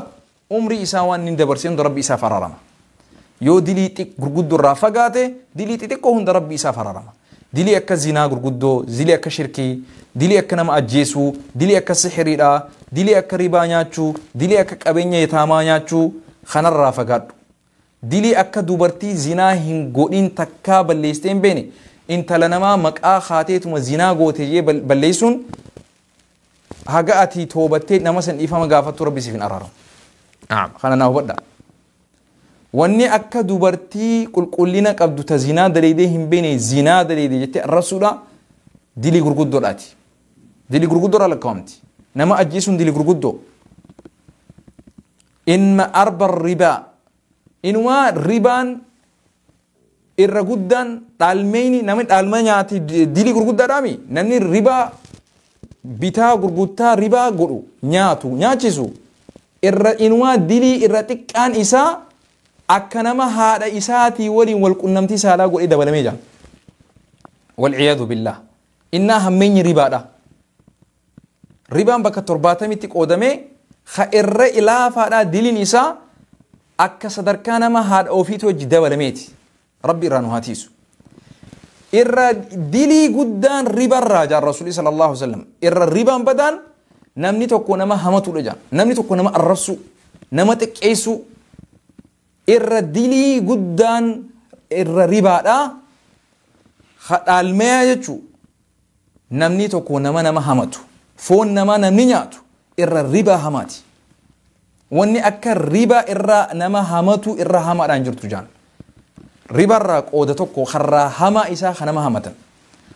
umrii isaa waan inni dabarse hunda Rabbi isaaf araarama. Yoo dilii gurguddoo irraa fagaate dilii xixiqqoo hunda Rabbi isaaf araarama. Dilii akka zinaa gurguddoo, dilii akka shirkii, dilii akka nama ajjeesuu, dilii akka sihiriidhaa, dilii akka ribaa nyaachuu, dilii akka qabeenya yataamaa nyaachuu kanarraa fagaadhu. Dilii akka dubartii zinaa hin godhin takkaa balleessitee hin beekne intala namaa maqaa haateetuma zinaa goote jee balleessuun haga ati toobattee nama san dhiifama gaafattu Rabbi siif hin araaramu. Kana naa hubadhaa. Wanni akka dubartii qulqullina qabdu ta zinaa daleedee hin beekne zinaa daleedee jettee arrabsuudha dilii gurguddoodhaati. Dilii gurguddoodhaa lakkaa'amti. Nama ajjeesuun dilii gurguddoo. Inma arba ribaa. Inumaa ribaan irra guddaan dhaalmeyni namni dhaalma nyaate dilii gurguddaadhaami. Namni ribaa bitaa gurgurtaa ribaa godhu nyaatu nyaachisu irra inumaa dilii irra xiqqaan isaa akka nama haadha isaatii waliin wal qunnamtii saalaa godhee dabalamee jira. Walciyaadu billah. Innaa hammeenyi ribaadha. Ribaan bakka 70tti qoodamee ha irra ilaafaadhaa diliin isaa akka sadarkaa nama haadha ofiitii wajji dabalameeti. Rabbi irraa nu haa tiisu. Irra dilii guddaan ribarraa jaan Rasuulli sallallahu alaihi wasallam. Irra ribaan badaan namni tokko nama hamatuudha jaan. Namni tokko nama arrabsu, nama xiqqeessu. Irra dilii guddaan irra ribaadhaa dhaalmeeyaa jechuu. Namni tokko nama hamatu, foon namaa namni nyaatu irra ribaa hamaati. Wanni akka ribaa irra nama hamatu irra hamaadhaan jirtu jaan. Ribarraa qooda tokko karraa hamaa isaa kan nama hamatan.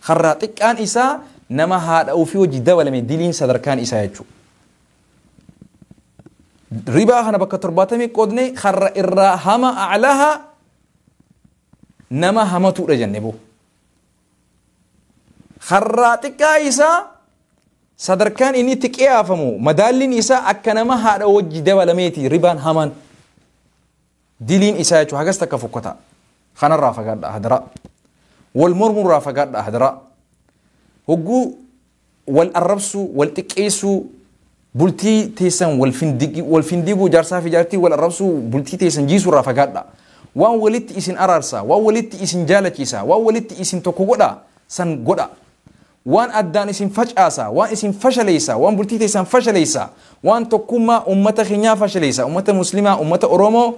Karraa xiqqaan isaa nama haadha ofii wajji dabalame diliin sadarkaan isaa jechuudha. Ribaa kana bakka 70 qoodne karra irraa hama a'laha nama hamatuudha jenne boo. Karraa xiqqaa isaa sadarkaan inni itti qiyaafamu madaalliin isaa akka nama haadha wajji dabalameeti ribaan hamaan diliin isaa jechuudha hagas takka fokkata. Kanarraa fagaadha hadaraa. Wal mormurraa fagaadha hadaraa. Hogguu wal arrabsuu, wal xiqqeessuu, bultii teessan wal findiguu jaarsaa fi jaartii wal arrabsuu bultii teessan jiisuurraa fagaadha. Waan walitti isin araarsaa, waan walitti isin jaalachiisaa, waan walitti isin tokko godhaa san godha. Waan addaan isin facaasaa, waan isin fashaleessaa, waan bultii teessan fashaleessaa, waan tokkummaa uummata keenyaa fashaleessaa, uummata muslimaa, uummata Oromoo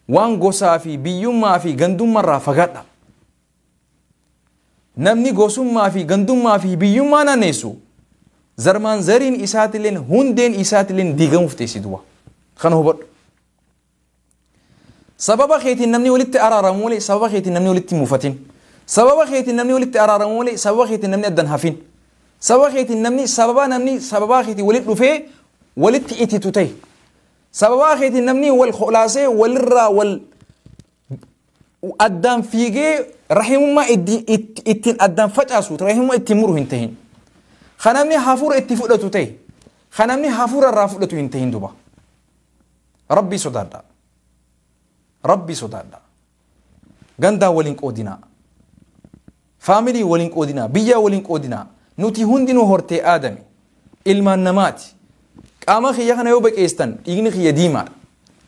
waan gosaa fi biyyummaa fi gandummaarraa fagaadha. Namni gosummaa fi gandummaa fi biyyummaa naanneessu zarmaan zariin isaatilleen hundeen isaatilleen diigamuuf teessi du'a. Kana hubadhu. Sababa keetiin namni walitti araaramu malee sababa keetiin namni walitti muufatin. Sababa keetiin namni walitti araaramu malee sababa keetiin namni addan hafin. Sababa keetiin namni sababa namni sababa keetiin walitti dhufee walitti ititu ta'e. Sababa keetiin namni wal kholaasee walirraa wal addaan fiigee rahimummaa ittiin addaan facaasu rahimummaa ittiin muru hin tahin. Kanamni hafuura itti fudhatu ta'e kanamni hafuura irraa fudhatu hin tahin duba. Rabbii sodaadha. Rabbii sodaadha. Gandaa waliin qoodinaa. Faamilii waliin qoodinaa. Biyyaa waliin qoodinaa. Nuti hundinuu hortee aadami. Ilmaan namaati. Qaama kiyya kana yoo baqeestan dhiigni kiyya diimaadha.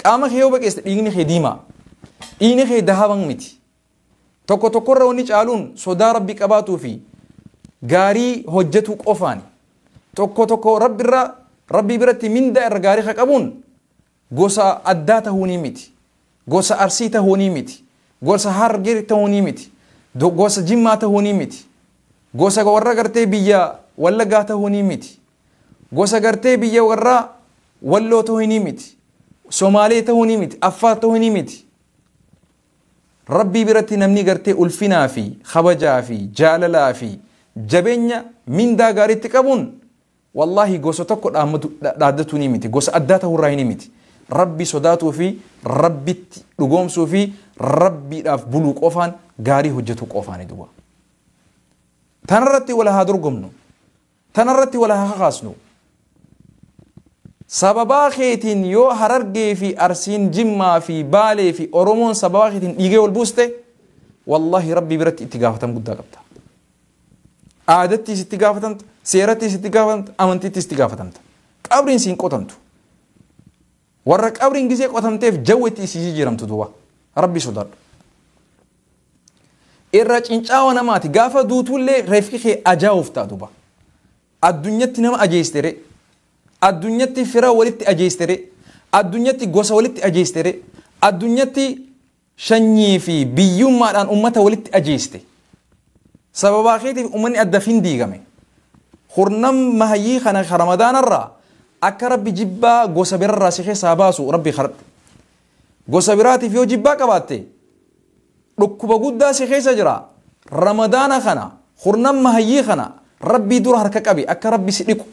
Qaama kiyya yoo baqeestan dhiigni kiyya diimaa. Dhiigni kiyya dahaban miti. Tokko tokkorra wanni caaluun sodaa Rabbii qabaatuu fi Gaarii hojjetu qofaani. Tokko tokko rabbirraa rabbii biratti mindaa irra gaarii ka qabuun gosa addaa ta'uu ni miti. Gosa Arsii ta'uu ni miti. Gosa Harargee ta'uu ni miti. Gosa Jimmaa ta'uu ni miti. Gosa warra gartee biyya Wallaggaa ta'uu ni miti. Gosa gartee biyya warra Walloo ta'uu ni miti. Somaalee ta'uu ni miti. Affaar ta'uu ni miti. Rabbii biratti namni gartee ulfinaa fi kabajaa fi jaalalaa fi jabeenya mindaa gaariitti qabuun wallaahi gosa tokko dhaaddatu ni miti. Gosa addaa ta'uurraa ni miti. Rabbi sodaatuu fi rabbitti dhugoomsuu fi rabbiidhaaf buluu qofaan gaarii hojjetu qofaani duba. Tanarratti wal haa dorgomnu. Tanarratti wal haa kakaasnu. Sababaa keetiin yoo Harargee fi Arsiin Jimmaa fi Baalee fi Oromoon sababaa keetiin dhiigee wal buuste wallaahi rabbii biratti itti gaafatama guddaa qabda. Aadattiis itti gaafatamta, seerattiis itti gaafatamta, amantiittis itti gaafatamta. Qabriin siin qotamtu. Warra qabriin gisee qotamteef jawwetti isii jijjiiramtu duuba. Rabbi sodaadhu. Irra cincaawa namaati gaafa duutullee reefki kee ajaa'uuf ta'a duuba. Addunyatti nama ajeestere. Addunyatti fira walitti ajeestere. Addunyatti gosa walitti ajeestere. Addunyatti shanyii fi biyyummaadhaan ummata walitti ajeeste. Sababaa keetiif ummanni adda fin diigame. Hurnam mahayyii kana ramadaanarraa akka rabbi jibbaa gosa birarraa si keessaa baasu rabbi kadhadhu. Gosa biraatiif yoo jibbaa qabaatte dhukkuba guddaa si keessa jira. Ramadaana kana hurnam mahayyii kana rabbii dura harka qabi akka rabbi si dhiqu.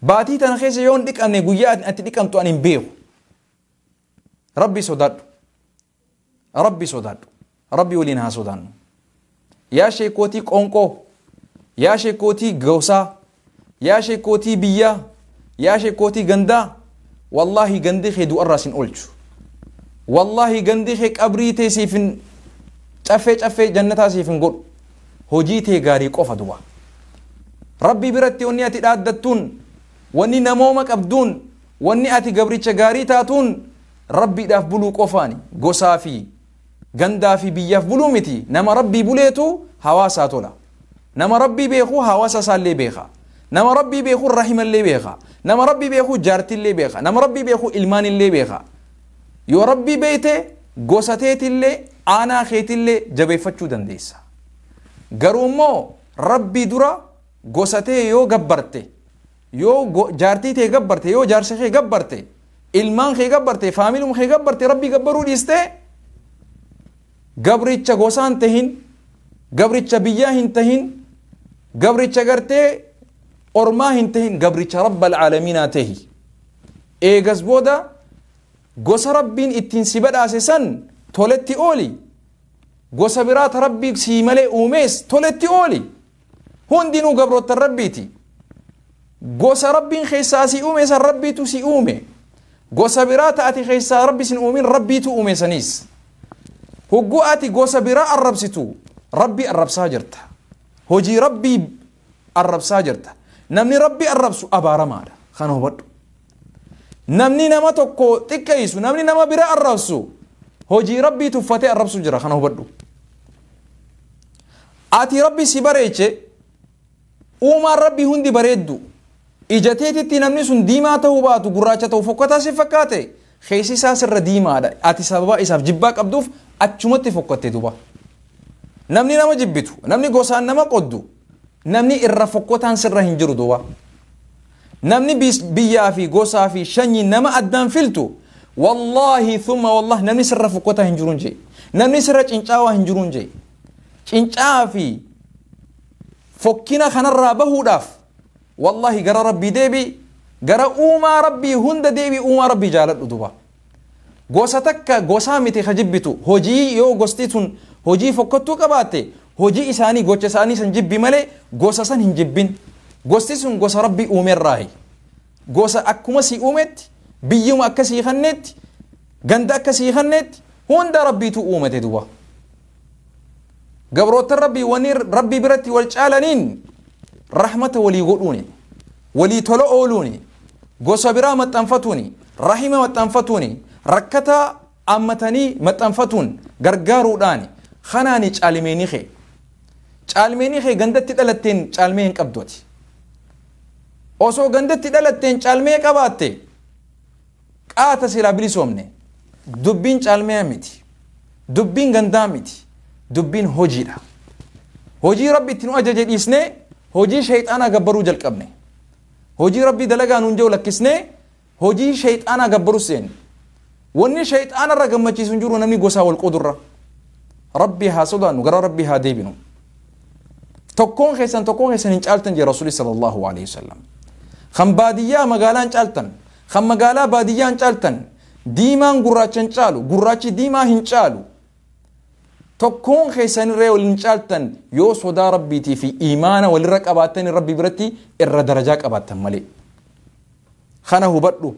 Baatii tana keessa yoo hin dhiqamne guyyaa ati dhiqamtu ani hin beeku. Rabbi sodaadhu. Rabbi sodaadhu. Rabbi waliin haa sodaannu. Yaa sheekootii qoonqoo, yaa sheekootii gosaa, yaa sheekootii biyyaa, yaa sheekootii gandaa, wallaahi gandi kee du'arraa sin oolchu. Wallaahi gandi kee qabrii tee siif hin caffee caffee jannataa siif hin godhu. Hojii tee gaarii qofa duba. Rabbi biratti wanni ati dhaaddattuun, wanni namooma qabduun, wanni ati gabricha gaarii taatuun rabbiidhaaf buluu qofaani. Gosaa fi gandaa fi biyyaaf buluu miti. Nama rabbii buleetu hawaasaa tola. Nama rabbii beeku hawaasa isaallee beeka. Nama rabbii beeku rahimallee beeka. Nama rabbii beeku jaartillee beeka. Nama rabbii beeku ilmaanillee beeka. Yoo rabbii beekte gosa teetillee aanaa keetillee jabeeffachuu dandeessa. Garuu immoo rabbii dura gosa tee yoo gabbarte, yoo jaartii tee gabbarte, yoo jaarsa kee gabbarte, ilmaan kee gabbarte, faamiluma kee gabbarte, rabbii gabbaruu dhiiste gabricha gosaan tahin, gabricha biyyaa hin tahin, gabricha gartee ormaa hin tahin, gabricha rabbal caalamiinaa tahi. Eegas booda gosa rabbiin ittiin si badhaase san toletti ooli. Gosa biraata rabbii sii malee uumees toletti ooli. Hundinuu gabroota rabbiiti. Gosa rabbiin keessaa si uume san rabbiitu si uume. Gosa biraata ati keessaa rabbi sin uumin rabbiitu uume saniis. Hogguu ati gosa biraa arrabsitu rabbii arrabsaa jirta. Hojii rabbii arrabsaa jirta. Namni rabbii arrabsu abaaramaadha. Kana hubadhu. Namni nama tokko xiqqeessu, namni nama biraa arrabsu hojii rabbii tuffatee arrabsu jira. Kana hubadhu. Ati rabbi si bareeche, uumaan rabbii hundi bareeddu. Ija teetitti namni sun diimaa ta'uu baatu gurraacha ta'uu fokkataa si fakkaate keessi isaa sirra diimaadha. Ati sababa isaaf jibbaa qabduuf achumatti fokkatte duba. Namni nama jibbitu, namni gosaan nama qoddu, namni irra fokkotaan sirra hin jiru duba. Namni biyyaa fi gosaa fi shanyii nama addaan filtu wallaahi thumma wallahi namni sirra fokkotaa hin jiruun jee. Namni sirra cincaawaa hin jiruun jee. Cincaa fi fokkina kanarraa bahuudhaaf wallaahi gara rabbii deebii, gara uumaa rabbii hunda deebii, uumaa rabbii jaaladhu duba. Gosa takka gosaa miti ka jibbitu hojii yoo gosti sun hojii fokkottuu qabaatte hojii isaanii gocha isaanii san jibbi malee gosa san hin jibbin. Gosti sun gosa rabbii uumerraahi. Gosa akkuma si uumetti, biyyuma akka sii kannetti, ganda akka sii kannetti hunda rabbiitu uumate duba. Gabroota rabbii wanni rabbii biratti wal caalaniin rahmata walii godhuuni, walii tola ooluuni, gosa biraa maxxanfatuuni, rahima maxxanfatuuni, rakkata ammatanii maxxanfatuun gargaaruudhaani kanaani caalimeenii kee. Caalmeenii kee gandatti dhalatteen caalmee hin qabdu ati. Osoo gandatti dhalatteen caalmee qabaatte qaata silaa bilisoomne. Dubbiin caalmee miti. Dubbiin gandaa miti. Dubbiin hojiidha. Hojii Rabbi itti nu ajaje dhiisnee hojii shayxaanaa gabbaruu jalqabne. Hojii Rabbii dalagaa nuun jiru lakkisnee hojii shayxaanaa gabbaruu seenne. Wanni shayxaanarra gammachiisu hin jiru namni gosaa wal qoodurra. Rabbi haa sodaannu, gara Rabbii haa deebinu. Tokkoon keessan tokkoon keessan hin caaltan jee Rasuulli sallallahu alaihi wasallam. Kan baadiyyaa magaalaa hin caaltan, kan magaalaa baadiyyaa hin caaltan, diimaan gurraacha hin caalu, gurraachi diimaa hin caalu. Tokkoon keessan irra wal hin caaltan yoo sodaa Rabbiitii fi iimaana walirra qabaattan Rabbi biratti irra darajaa qabaattan malee. Kana hubadhu.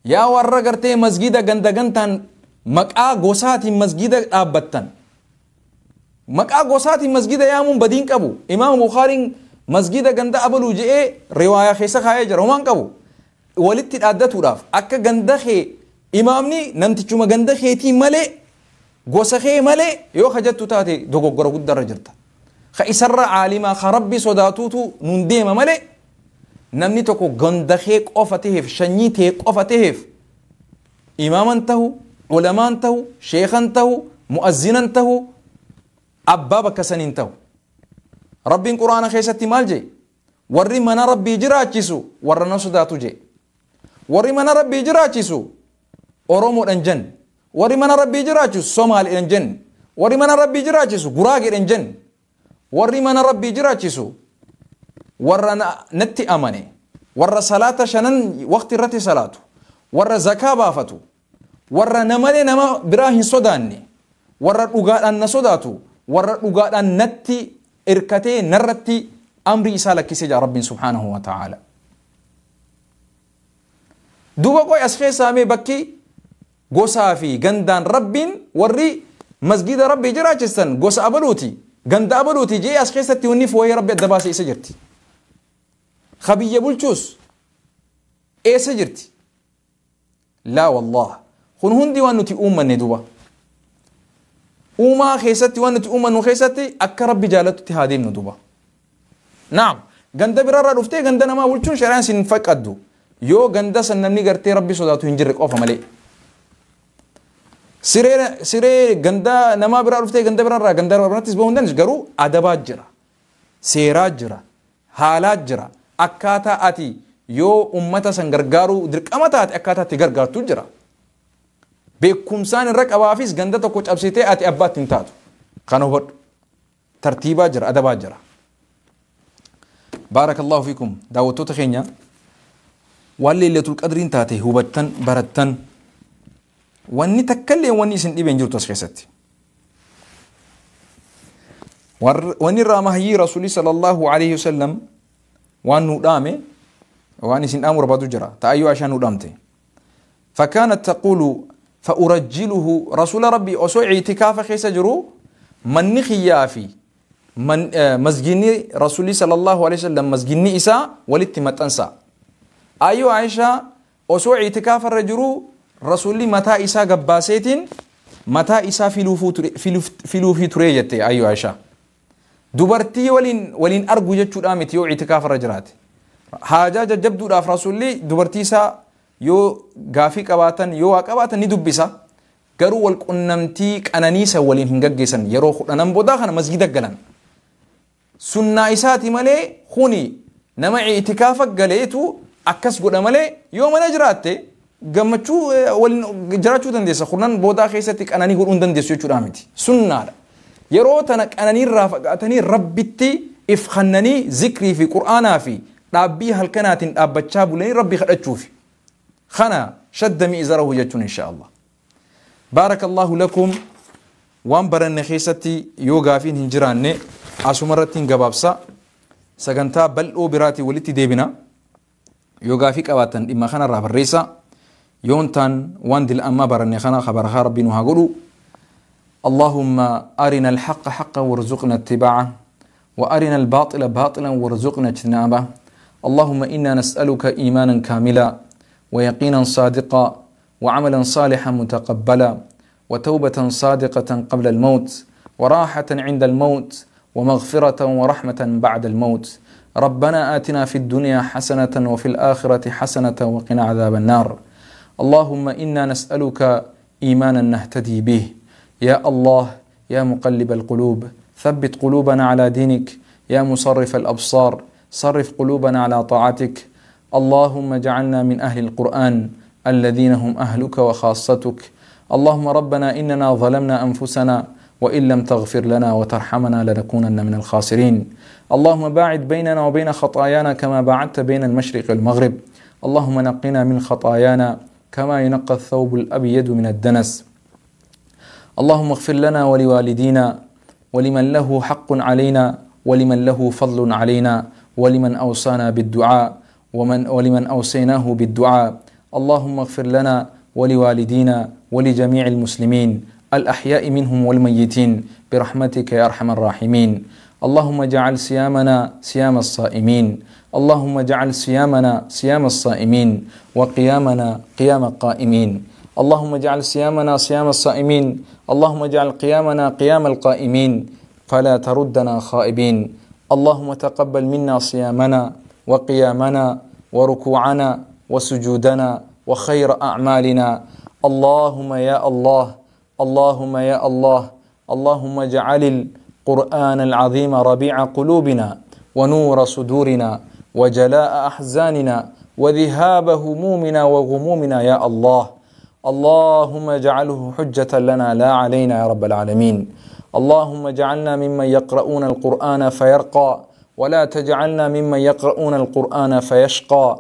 Yaa warra gartee masgiida ganda gantaan maqaa gosaatiin masgiida dhaabbattan. Maqaa gosaatiin masgiida yaamuun badiin qabu. Imaam Bukhaariin masgiida ganda abaluu je'ee riwaayaa keessa kaayee jira. Homaan qabu. Walitti dhaaddatuudhaaf akka ganda kee imaamni namtichuma ganda keetii malee gosa kee malee yoo hajattu taate dogoggora guddaarra jirta. Ka isarra caalimaa ka Rabbi sodaatuutu nuun deema malee namni tokko ganda kee qofa taheef shanyii ta'e qofa taheef imaaman tahu, ulamaan tahu, sheekan tahu, mu'azzinan tahu, abbaa bakka saniin tahu. Rabbiin quraana keessatti maal jee? Warri mana Rabbii jiraachisu warra na sodaatu jee. Warri mana Rabbii jiraachisu Oromoodhaan jenne. Warri mana Rabbii jiraachisu Somaaliidhaan jenne. Warri mana Rabbii jiraachisu Guraageedhaan jenne. Warri mana Rabbii jiraachisu warra natti amane, warra salaata shanan waqti irratti salaatu, warra zakaa baafatu, warra namalee nama biraa hin sodaanne, warra dhugaadhaan na sodaatu, warra dhugaadhaan natti irkatee narratti amrii isaa lakkisee jira Rabbiin subhaanahu wa ta'aala. Duuba qoy as keessaa mee bakki gosaa fi gandaan Rabbiin warri masgiida Rabbii jiraachistan gosa abaluuti, ganda abaluuti jee as keessatti wanni fooyyee Rabbi adda baasee isa jirti. Kabiyya bulchuus eessa jirti? Laa wallah. Kun hundi waan nuti uummanne duuba. Uumaa keessatti waan nuti uummannu keessatti akka Rabbi jaalatutti haa deemnu duuba. Naam, ganda biraarraa dhuftee ganda namaa bulchuun shari'aan sin faqqaddu. Yoo ganda san namni gartee Rabbi sodaatu hin jirre qofa malee. Siree ganda namaa biraa dhuftee ganda biraarraa ganda biraattis bahuu hin dandeessu garuu adabaa jira. Seeraa jira. Haalaa jira. Akkaataa ati yoo ummata san gargaaruu dirqama taate akkaataa itti gargaartu jira. Beekumsaan irra qabaafis ganda tokko cabsitee ati abbaatti hin taatu. Kana hubadhu. Tartiibaa jira, adabaa jira. Baarakallahu fiikum. Daawwattoota keenya waan Leeylatul Qadriin taate hubattan barattan wanni takkallee wanni isin dhibeen jirtu as keessatti. Wanni irraa mahayyii Rasuulli sallallahu alaihi wasallam waan nu dhaame waan isin dhaamu barbaadu jira. Ta'ayyuu Aishaa nu dhaamte. Fakkaanat taqulu fa'urajjiluhu Rasuula Rabbii osoo i'tikaafa keessa jiru manni xiyyaa fi masginni Rasuulli sallallahu alaihi wasallam masginni isaa walitti maxxansa. Ayyuu Aishaa osoo i'tikaafa irra jiru Rasuulli mataa isaa gabbaaseetiin mataa isaa filuufii ture jette Ayyuu Aishaa. Dubartii waliin argu jechuudha miti yoo i'tikaafa irra jiraate. Haajaa jajjabduudhaaf Rasuulli dubartii isaa yoo gaafii qabaatan yoo waa qabaatan ni dubbisa. Garuu wal qunnamtii qananiisa waliin hin gaggeessan yeroo kudhanan boodaa kana masgida galan. Sunnaa isaati malee kuni nama i'tikaafa galeetu akkas godha malee yoo mana jiraatte gammachuu waliin jiraachuu dandeessa. Kurnan boodaa keessatti qananii godhuu hin dandeessu jechuudha miti. Sunnaadha. Yeroo tana qananii irraa fagaatanii Rabbitti if kennanii zikrii fi qur'aanaa fi dhaabbii halkanaatiin dhaabbachaa bulanii Rabbi kadhachuufi. Kana shadda mi'izarahu jechuun insha Allah. Baarakallahu lakum. Waan baranne keessatti yoo gaafiin hin jiraanne asumarratti hin gabaabsa. Sagantaa bal'oo biraatii walitti deebina. Yoo gaafii qabaattan dhimma kanarraa barreessa. Yoon taan waan dila ammaa baranne kana kabarakaa Rabbi nu haa godhu. اللهم أرنا الحق حقا وارزقنا اتباعه وأرنا الباطل باطلا وارزقنا اجتنابه. اللهم إنا نسألك إيمانا كاملا ويقينا صادقا وعملا صالحا متقبلا وتوبة صادقة قبل الموت وراحة عند الموت، ومغفرة ورحمة بعد الموت. ربنا آتنا في الدنيا حسنة وفي الآخرة حسنة وقنا عذاب النار. اللهم إنا نسألك إيمانا نهتدي به. يا الله يا مقلب القلوب ثبت قلوبنا على دينك، يا مصرف الأبصار صرف قلوبنا على طاعتك. اللهم اجعلنا من أهل القرآن الذين هم أهلك وخاصتك. اللهم ربنا إننا ظلمنا أنفسنا وإن لم تغفر لنا وترحمنا لنكونن من الخاسرين. اللهم باعد بيننا وبين خطايانا كما باعدت بين المشرق والمغرب. اللهم نقنا من خطايانا كما ينقى الثوب الأبيض من الدنس. اللهم اغفر لنا ولوالدينا ولمن له حق علينا ولمن له فضل علينا ولمن أوصانا بالدعاء ولمن أوصيناه بالدعاء. اللهم اغفر لنا ولوالدينا ولجميع المسلمين الأحياء منهم والميتين برحمتك يا أرحم الراحمين. اللهم اجعل صيامنا صيام الصائمين. اللهم اجعل صيامنا صيام الصائمين وقيامنا قيام القائمين. اللهم اجعل صيامنا صيام الصائمين. اللهم اجعل قيامنا قيام القائمين فلا تردنا خائبين. اللهم تقبل منا صيامنا وقيامنا وركوعنا وسجودنا وخير أعمالنا. اللهم يا الله، اللهم يا الله، اللهم اجعل القرآن العظيم ربيع قلوبنا ونور صدورنا وجلاء أحزاننا وذهاب همومنا وغمومنا يا الله. اللهم اجعله حجة لنا لا علينا يا رب العالمين. اللهم اجعلنا ممن يقرؤون القرآن فيرقى، ولا تجعلنا ممن يقرؤون القرآن فيشقى.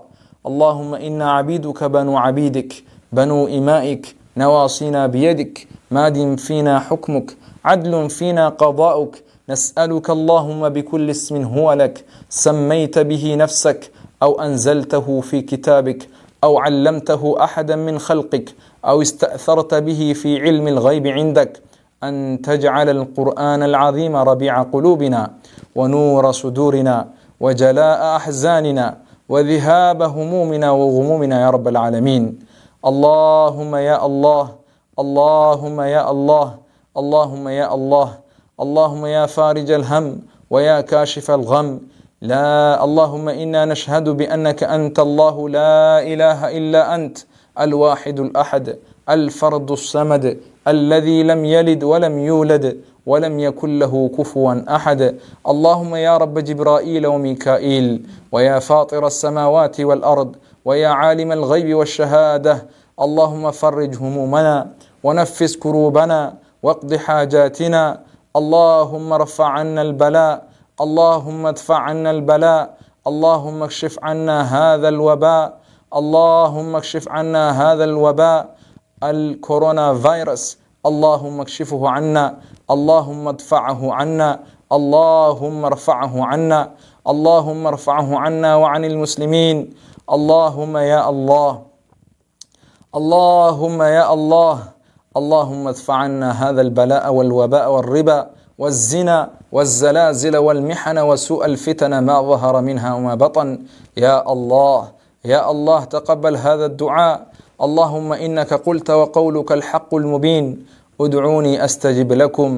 اللهم إنا عبيدك بنو عبيدك بنو إمائك، نواصينا بيدك، ماد فينا حكمك، عدل فينا قضاؤك. نسألك اللهم بكل اسم هو لك سميت به نفسك أو أنزلته في كتابك أو علمته أحدا من خلقك أو استأثرت به في علم الغيب عندك، أن تجعل القرآن العظيم ربيع قلوبنا ونور صدورنا وجلاء أحزاننا وذهاب همومنا وغمومنا يا رب العالمين. اللهم يا الله، اللهم يا الله، اللهم يا الله، اللهم يا فارج الهم ويا كاشف الغم. لا اللهم إنا نشهد بأنك أنت الله لا إله إلا أنت، الواحد الأحد الفرد الصمد الذي لم يلد ولم يولد ولم يكن له كفوا أحد. اللهم يا رب جبرائيل وميكائيل ويا فاطر السماوات والأرض ويا عالم الغيب والشهادة، اللهم فرج همومنا ونفس كروبنا واقض حاجاتنا. اللهم ارفع عنا البلاء، اللهم ادفع عنا البلاء، اللهم اكشف عنا هذا الوباء، اللهم اكشف عنا هذا الوباء الكورونا فيروس، اللهم اكشفه عنا، اللهم ادفعه عنا، اللهم ارفعه عنا، اللهم ارفعه عنا وعن المسلمين. اللهم يا الله، اللهم يا الله، اللهم ادفع عنا هذا البلاء والوباء والربا والزنا والزلازل والمحن وسوء الفتن ما ظهر منها وما بطن. يا الله، يا الله تقبل هذا الدعاء. اللهم إنك قلت وقولك الحق المبين، ادعوني أستجب لكم.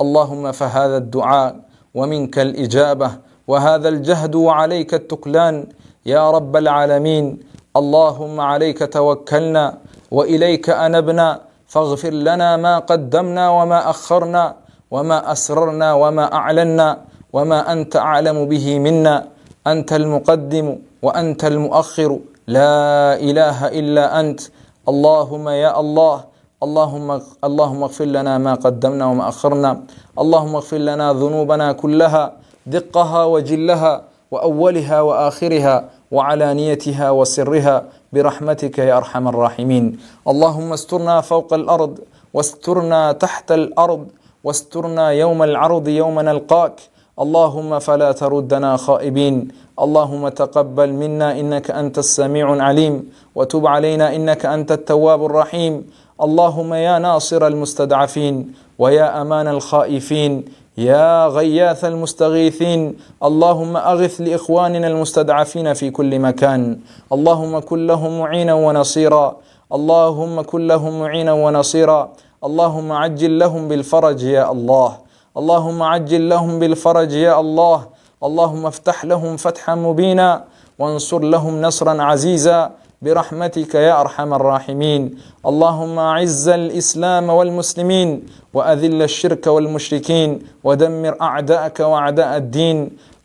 اللهم فهذا الدعاء ومنك الإجابة، وهذا الجهد وعليك التكلان يا رب العالمين. اللهم عليك توكلنا وإليك أنبنا، فاغفر لنا ما قدمنا وما أخرنا وما أسررنا وما أعلنا وما أنت أعلم به منا، أنت المقدم وأنت المؤخر، لا إله إلا أنت. اللهم يا الله، اللهم اغفر لنا ما قدمنا وما أخرنا، اللهم اغفر لنا ذنوبنا كلها دقها وجلها وأولها وآخرها وعلانيتها وسرها برحمتك يا أرحم الراحمين. اللهم استرنا فوق الأرض واسترنا تحت الأرض واسترنا يوم العرض يوم نلقاك. اللهم فلا تردنا خائبين. اللهم تقبل منا إنك أنت السميع العليم، وتب علينا إنك أنت التواب الرحيم. اللهم يا ناصر المستضعفين ويا أمان الخائفين يا غياث المستغيثين، اللهم أغث لإخواننا المستضعفين في كل مكان. اللهم كن لهم معينا ونصيرا، اللهم كن لهم معينا ونصيرا. اللهم عجل لهم بالفرج يا الله. اللهم عجل لهم بالفرج يا الله. اللهم افتح لهم فتحا مبينا وانصر لهم نصرا عزيزا برحمتك يا أرحم الراحمين. اللهم أعز الإسلام والمسلمين وأذل الشرك والمشركين ودمر أعداءك وأعداء الدين.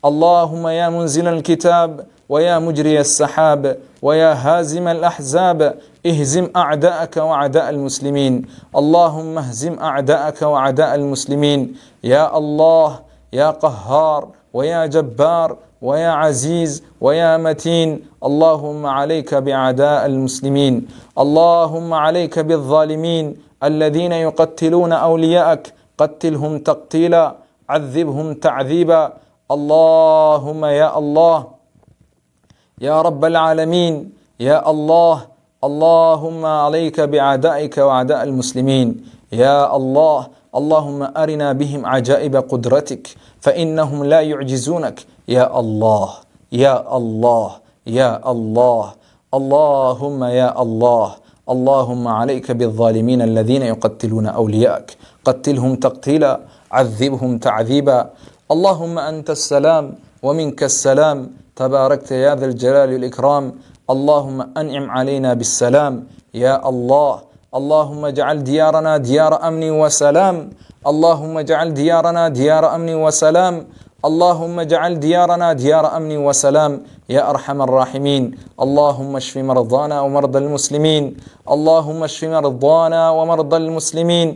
اللهم يا منزل الكتاب ويا مجري السحاب ويا هازم الأحزاب اهزم أعداءك وأعداء المسلمين. اللهم اهزم أعداءك وأعداء المسلمين يا الله، يا قهار ويا جبار ويا عزيز ويا متين. اللهم عليك بأعداء المسلمين، اللهم عليك بالظالمين الذين يقتلون أولياءك، قتلهم تقتيلا، عذبهم تعذيبا. اللهم يا الله يا رب العالمين يا الله، اللهم عليك بأعدائك وأعداء المسلمين يا الله. اللهم أرنا بهم عجائب قدرتك فإنهم لا يعجزونك يا الله يا الله يا الله. اللهم يا الله، اللهم عليك بالظالمين الذين يقتلون أولياءك، قتلهم تقتيلا، عذبهم تعذيبا. اللهم أنت السلام ومنك السلام، تباركت يا ذا الجلال والإكرام. اللهم أنعم علينا بالسلام يا الله. اللهم اجعل ديارنا ديار أمن وسلام. اللهم اجعل ديارنا ديار أمن وسلام. اللهم اجعل ديارنا ديار أمن وسلام يا أرحم الراحمين. اللهم اشف مرضانا ومرضى المسلمين. اللهم اشف مرضانا ومرضى المسلمين.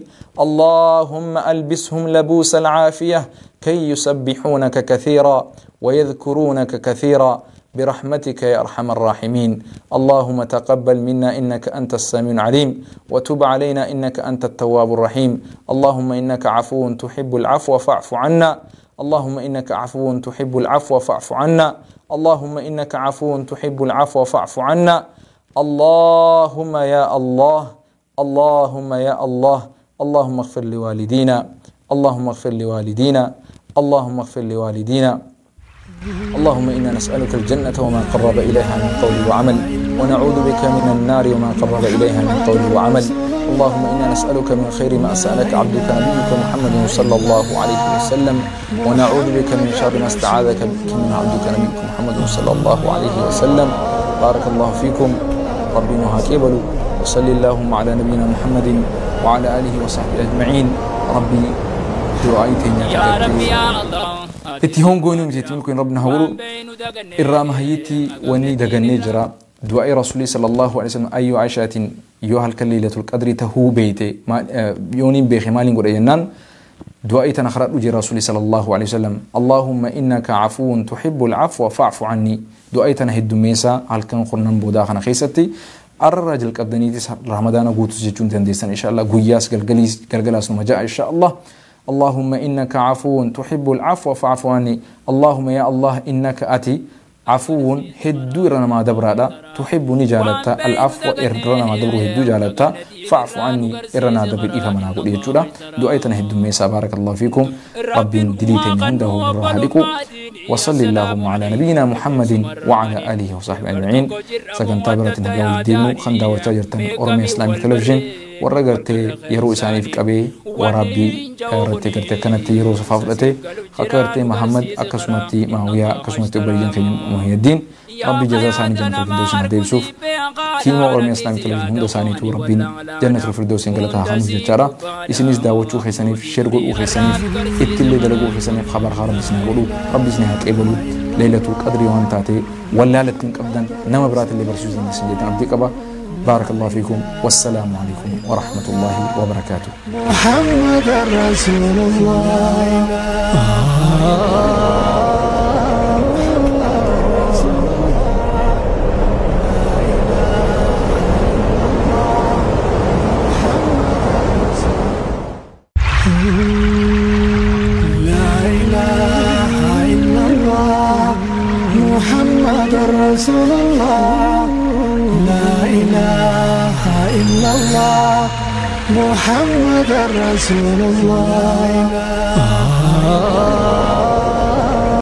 اللهم ألبسهم لبوس العافية كي يسبحونك كثيرا ويذكرونك كثيرا برحمتك يا أرحم الراحمين. اللهم تقبل منا إنك أنت السميع العليم، وتب علينا إنك أنت التواب الرحيم. اللهم إنك عفو تحب العفو فاعف عنا. اللهم إنك عفو تحب العفو فاعف عنا. اللهم إنك عفو تحب العفو فاعف عنا. اللهم يا الله، اللهم يا الله، اللهم اغفر لوالدينا، اللهم اغفر لوالدينا، اللهم اغفر لوالدينا. اللهم إنا نسألك الجنة وما قرب إليها من قول وعمل، ونعوذ بك من النار وما قرب إليها من قول وعمل. اللهم إنا نسألك من خير ما سألك عبدك نبيك محمد صلى الله عليه وسلم، ونعوذ بك من شر ما استعاذك بك من عبدك نبيك محمد صلى الله عليه وسلم. بارك الله فيكم، ربنا هاكبلوا، وصلي اللهم على نبينا محمد وعلى آله وصحبه أجمعين. ربي دعائتين يا ربي يا الله itti hongoonu miti milkuun rabbina hawru irraa mahayyitti wanni dagannee jira. Du'aa'ii rasuulii sallallahu alaihi wasallam ayyuu Aishaatiin yoo halkan Laylatul Qadrii tahuu beeyte yooniin beeke maaliin godhe jennaan du'aa'ii tana karadhu jira rasuulii sallallahu alaihi wasallam. Allahumma innaka afuwwun tuhibbul afwa fa'fu anni. Du'aa'ii tana heddummeessaa halkan kurnan boodaa kana keessatti arra jalqabdaniitis ramadaana guutus jechuun dandeessan insha Allah. Guyyaas galgalaas numa ja'a insha Allah. اللهم إنك عفو تحب العفو فاعف عني. اللهم يا الله إنك أتي عفو هدو رنا ما دبرادا تحب نجالتا العفو إرنا ما دبرو هدو جالتا فاعف عني إرنا دبر إفا منا قول يجودا دعيتنا هدو ميسا. بارك الله فيكم، ربي دليتني هنده وراهلكو. وصلي اللهم على نبينا محمد وعلى آله وصحبه أجمعين. سكن تابرة نجاو الدين خندا وتاجرتن أورمي إسلامي تلفزيون warra gartee yeroo isaaniif qabee waraabbii irratti gartee akkanatti yeroo safaa fudhate akka gartee Muhammad akkasumatti Maawiyaa akkasumatti obboleeyyan keenya Muhyiddin rabbi jazaa isaanii jannatul firdausiin haa deebisuuf. Tiima Oromiyaa Islaamii Televiziyoon hunda isaaniitu rabbiin jannatul firdausiin galataa haa kennuuf jechaadha. Isinis daawwachuu keessaniif, sheer godhuu keessaniif, ittillee dalaguu keessaniif khabar haa rabbi isin haa godhu, rabbi isin haa qeebalu. Laylatul Qadrii waan taate wallaalatti hin qabdan nama biraatillee barsiisuu dandeessan jettan abdii qaba. بارك الله فيكم، والسلام عليكم ورحمة الله وبركاته. محمد رسول الله. لا إله إلا الله محمد رسول الله. لا إله إلا الله محمد رسول الله.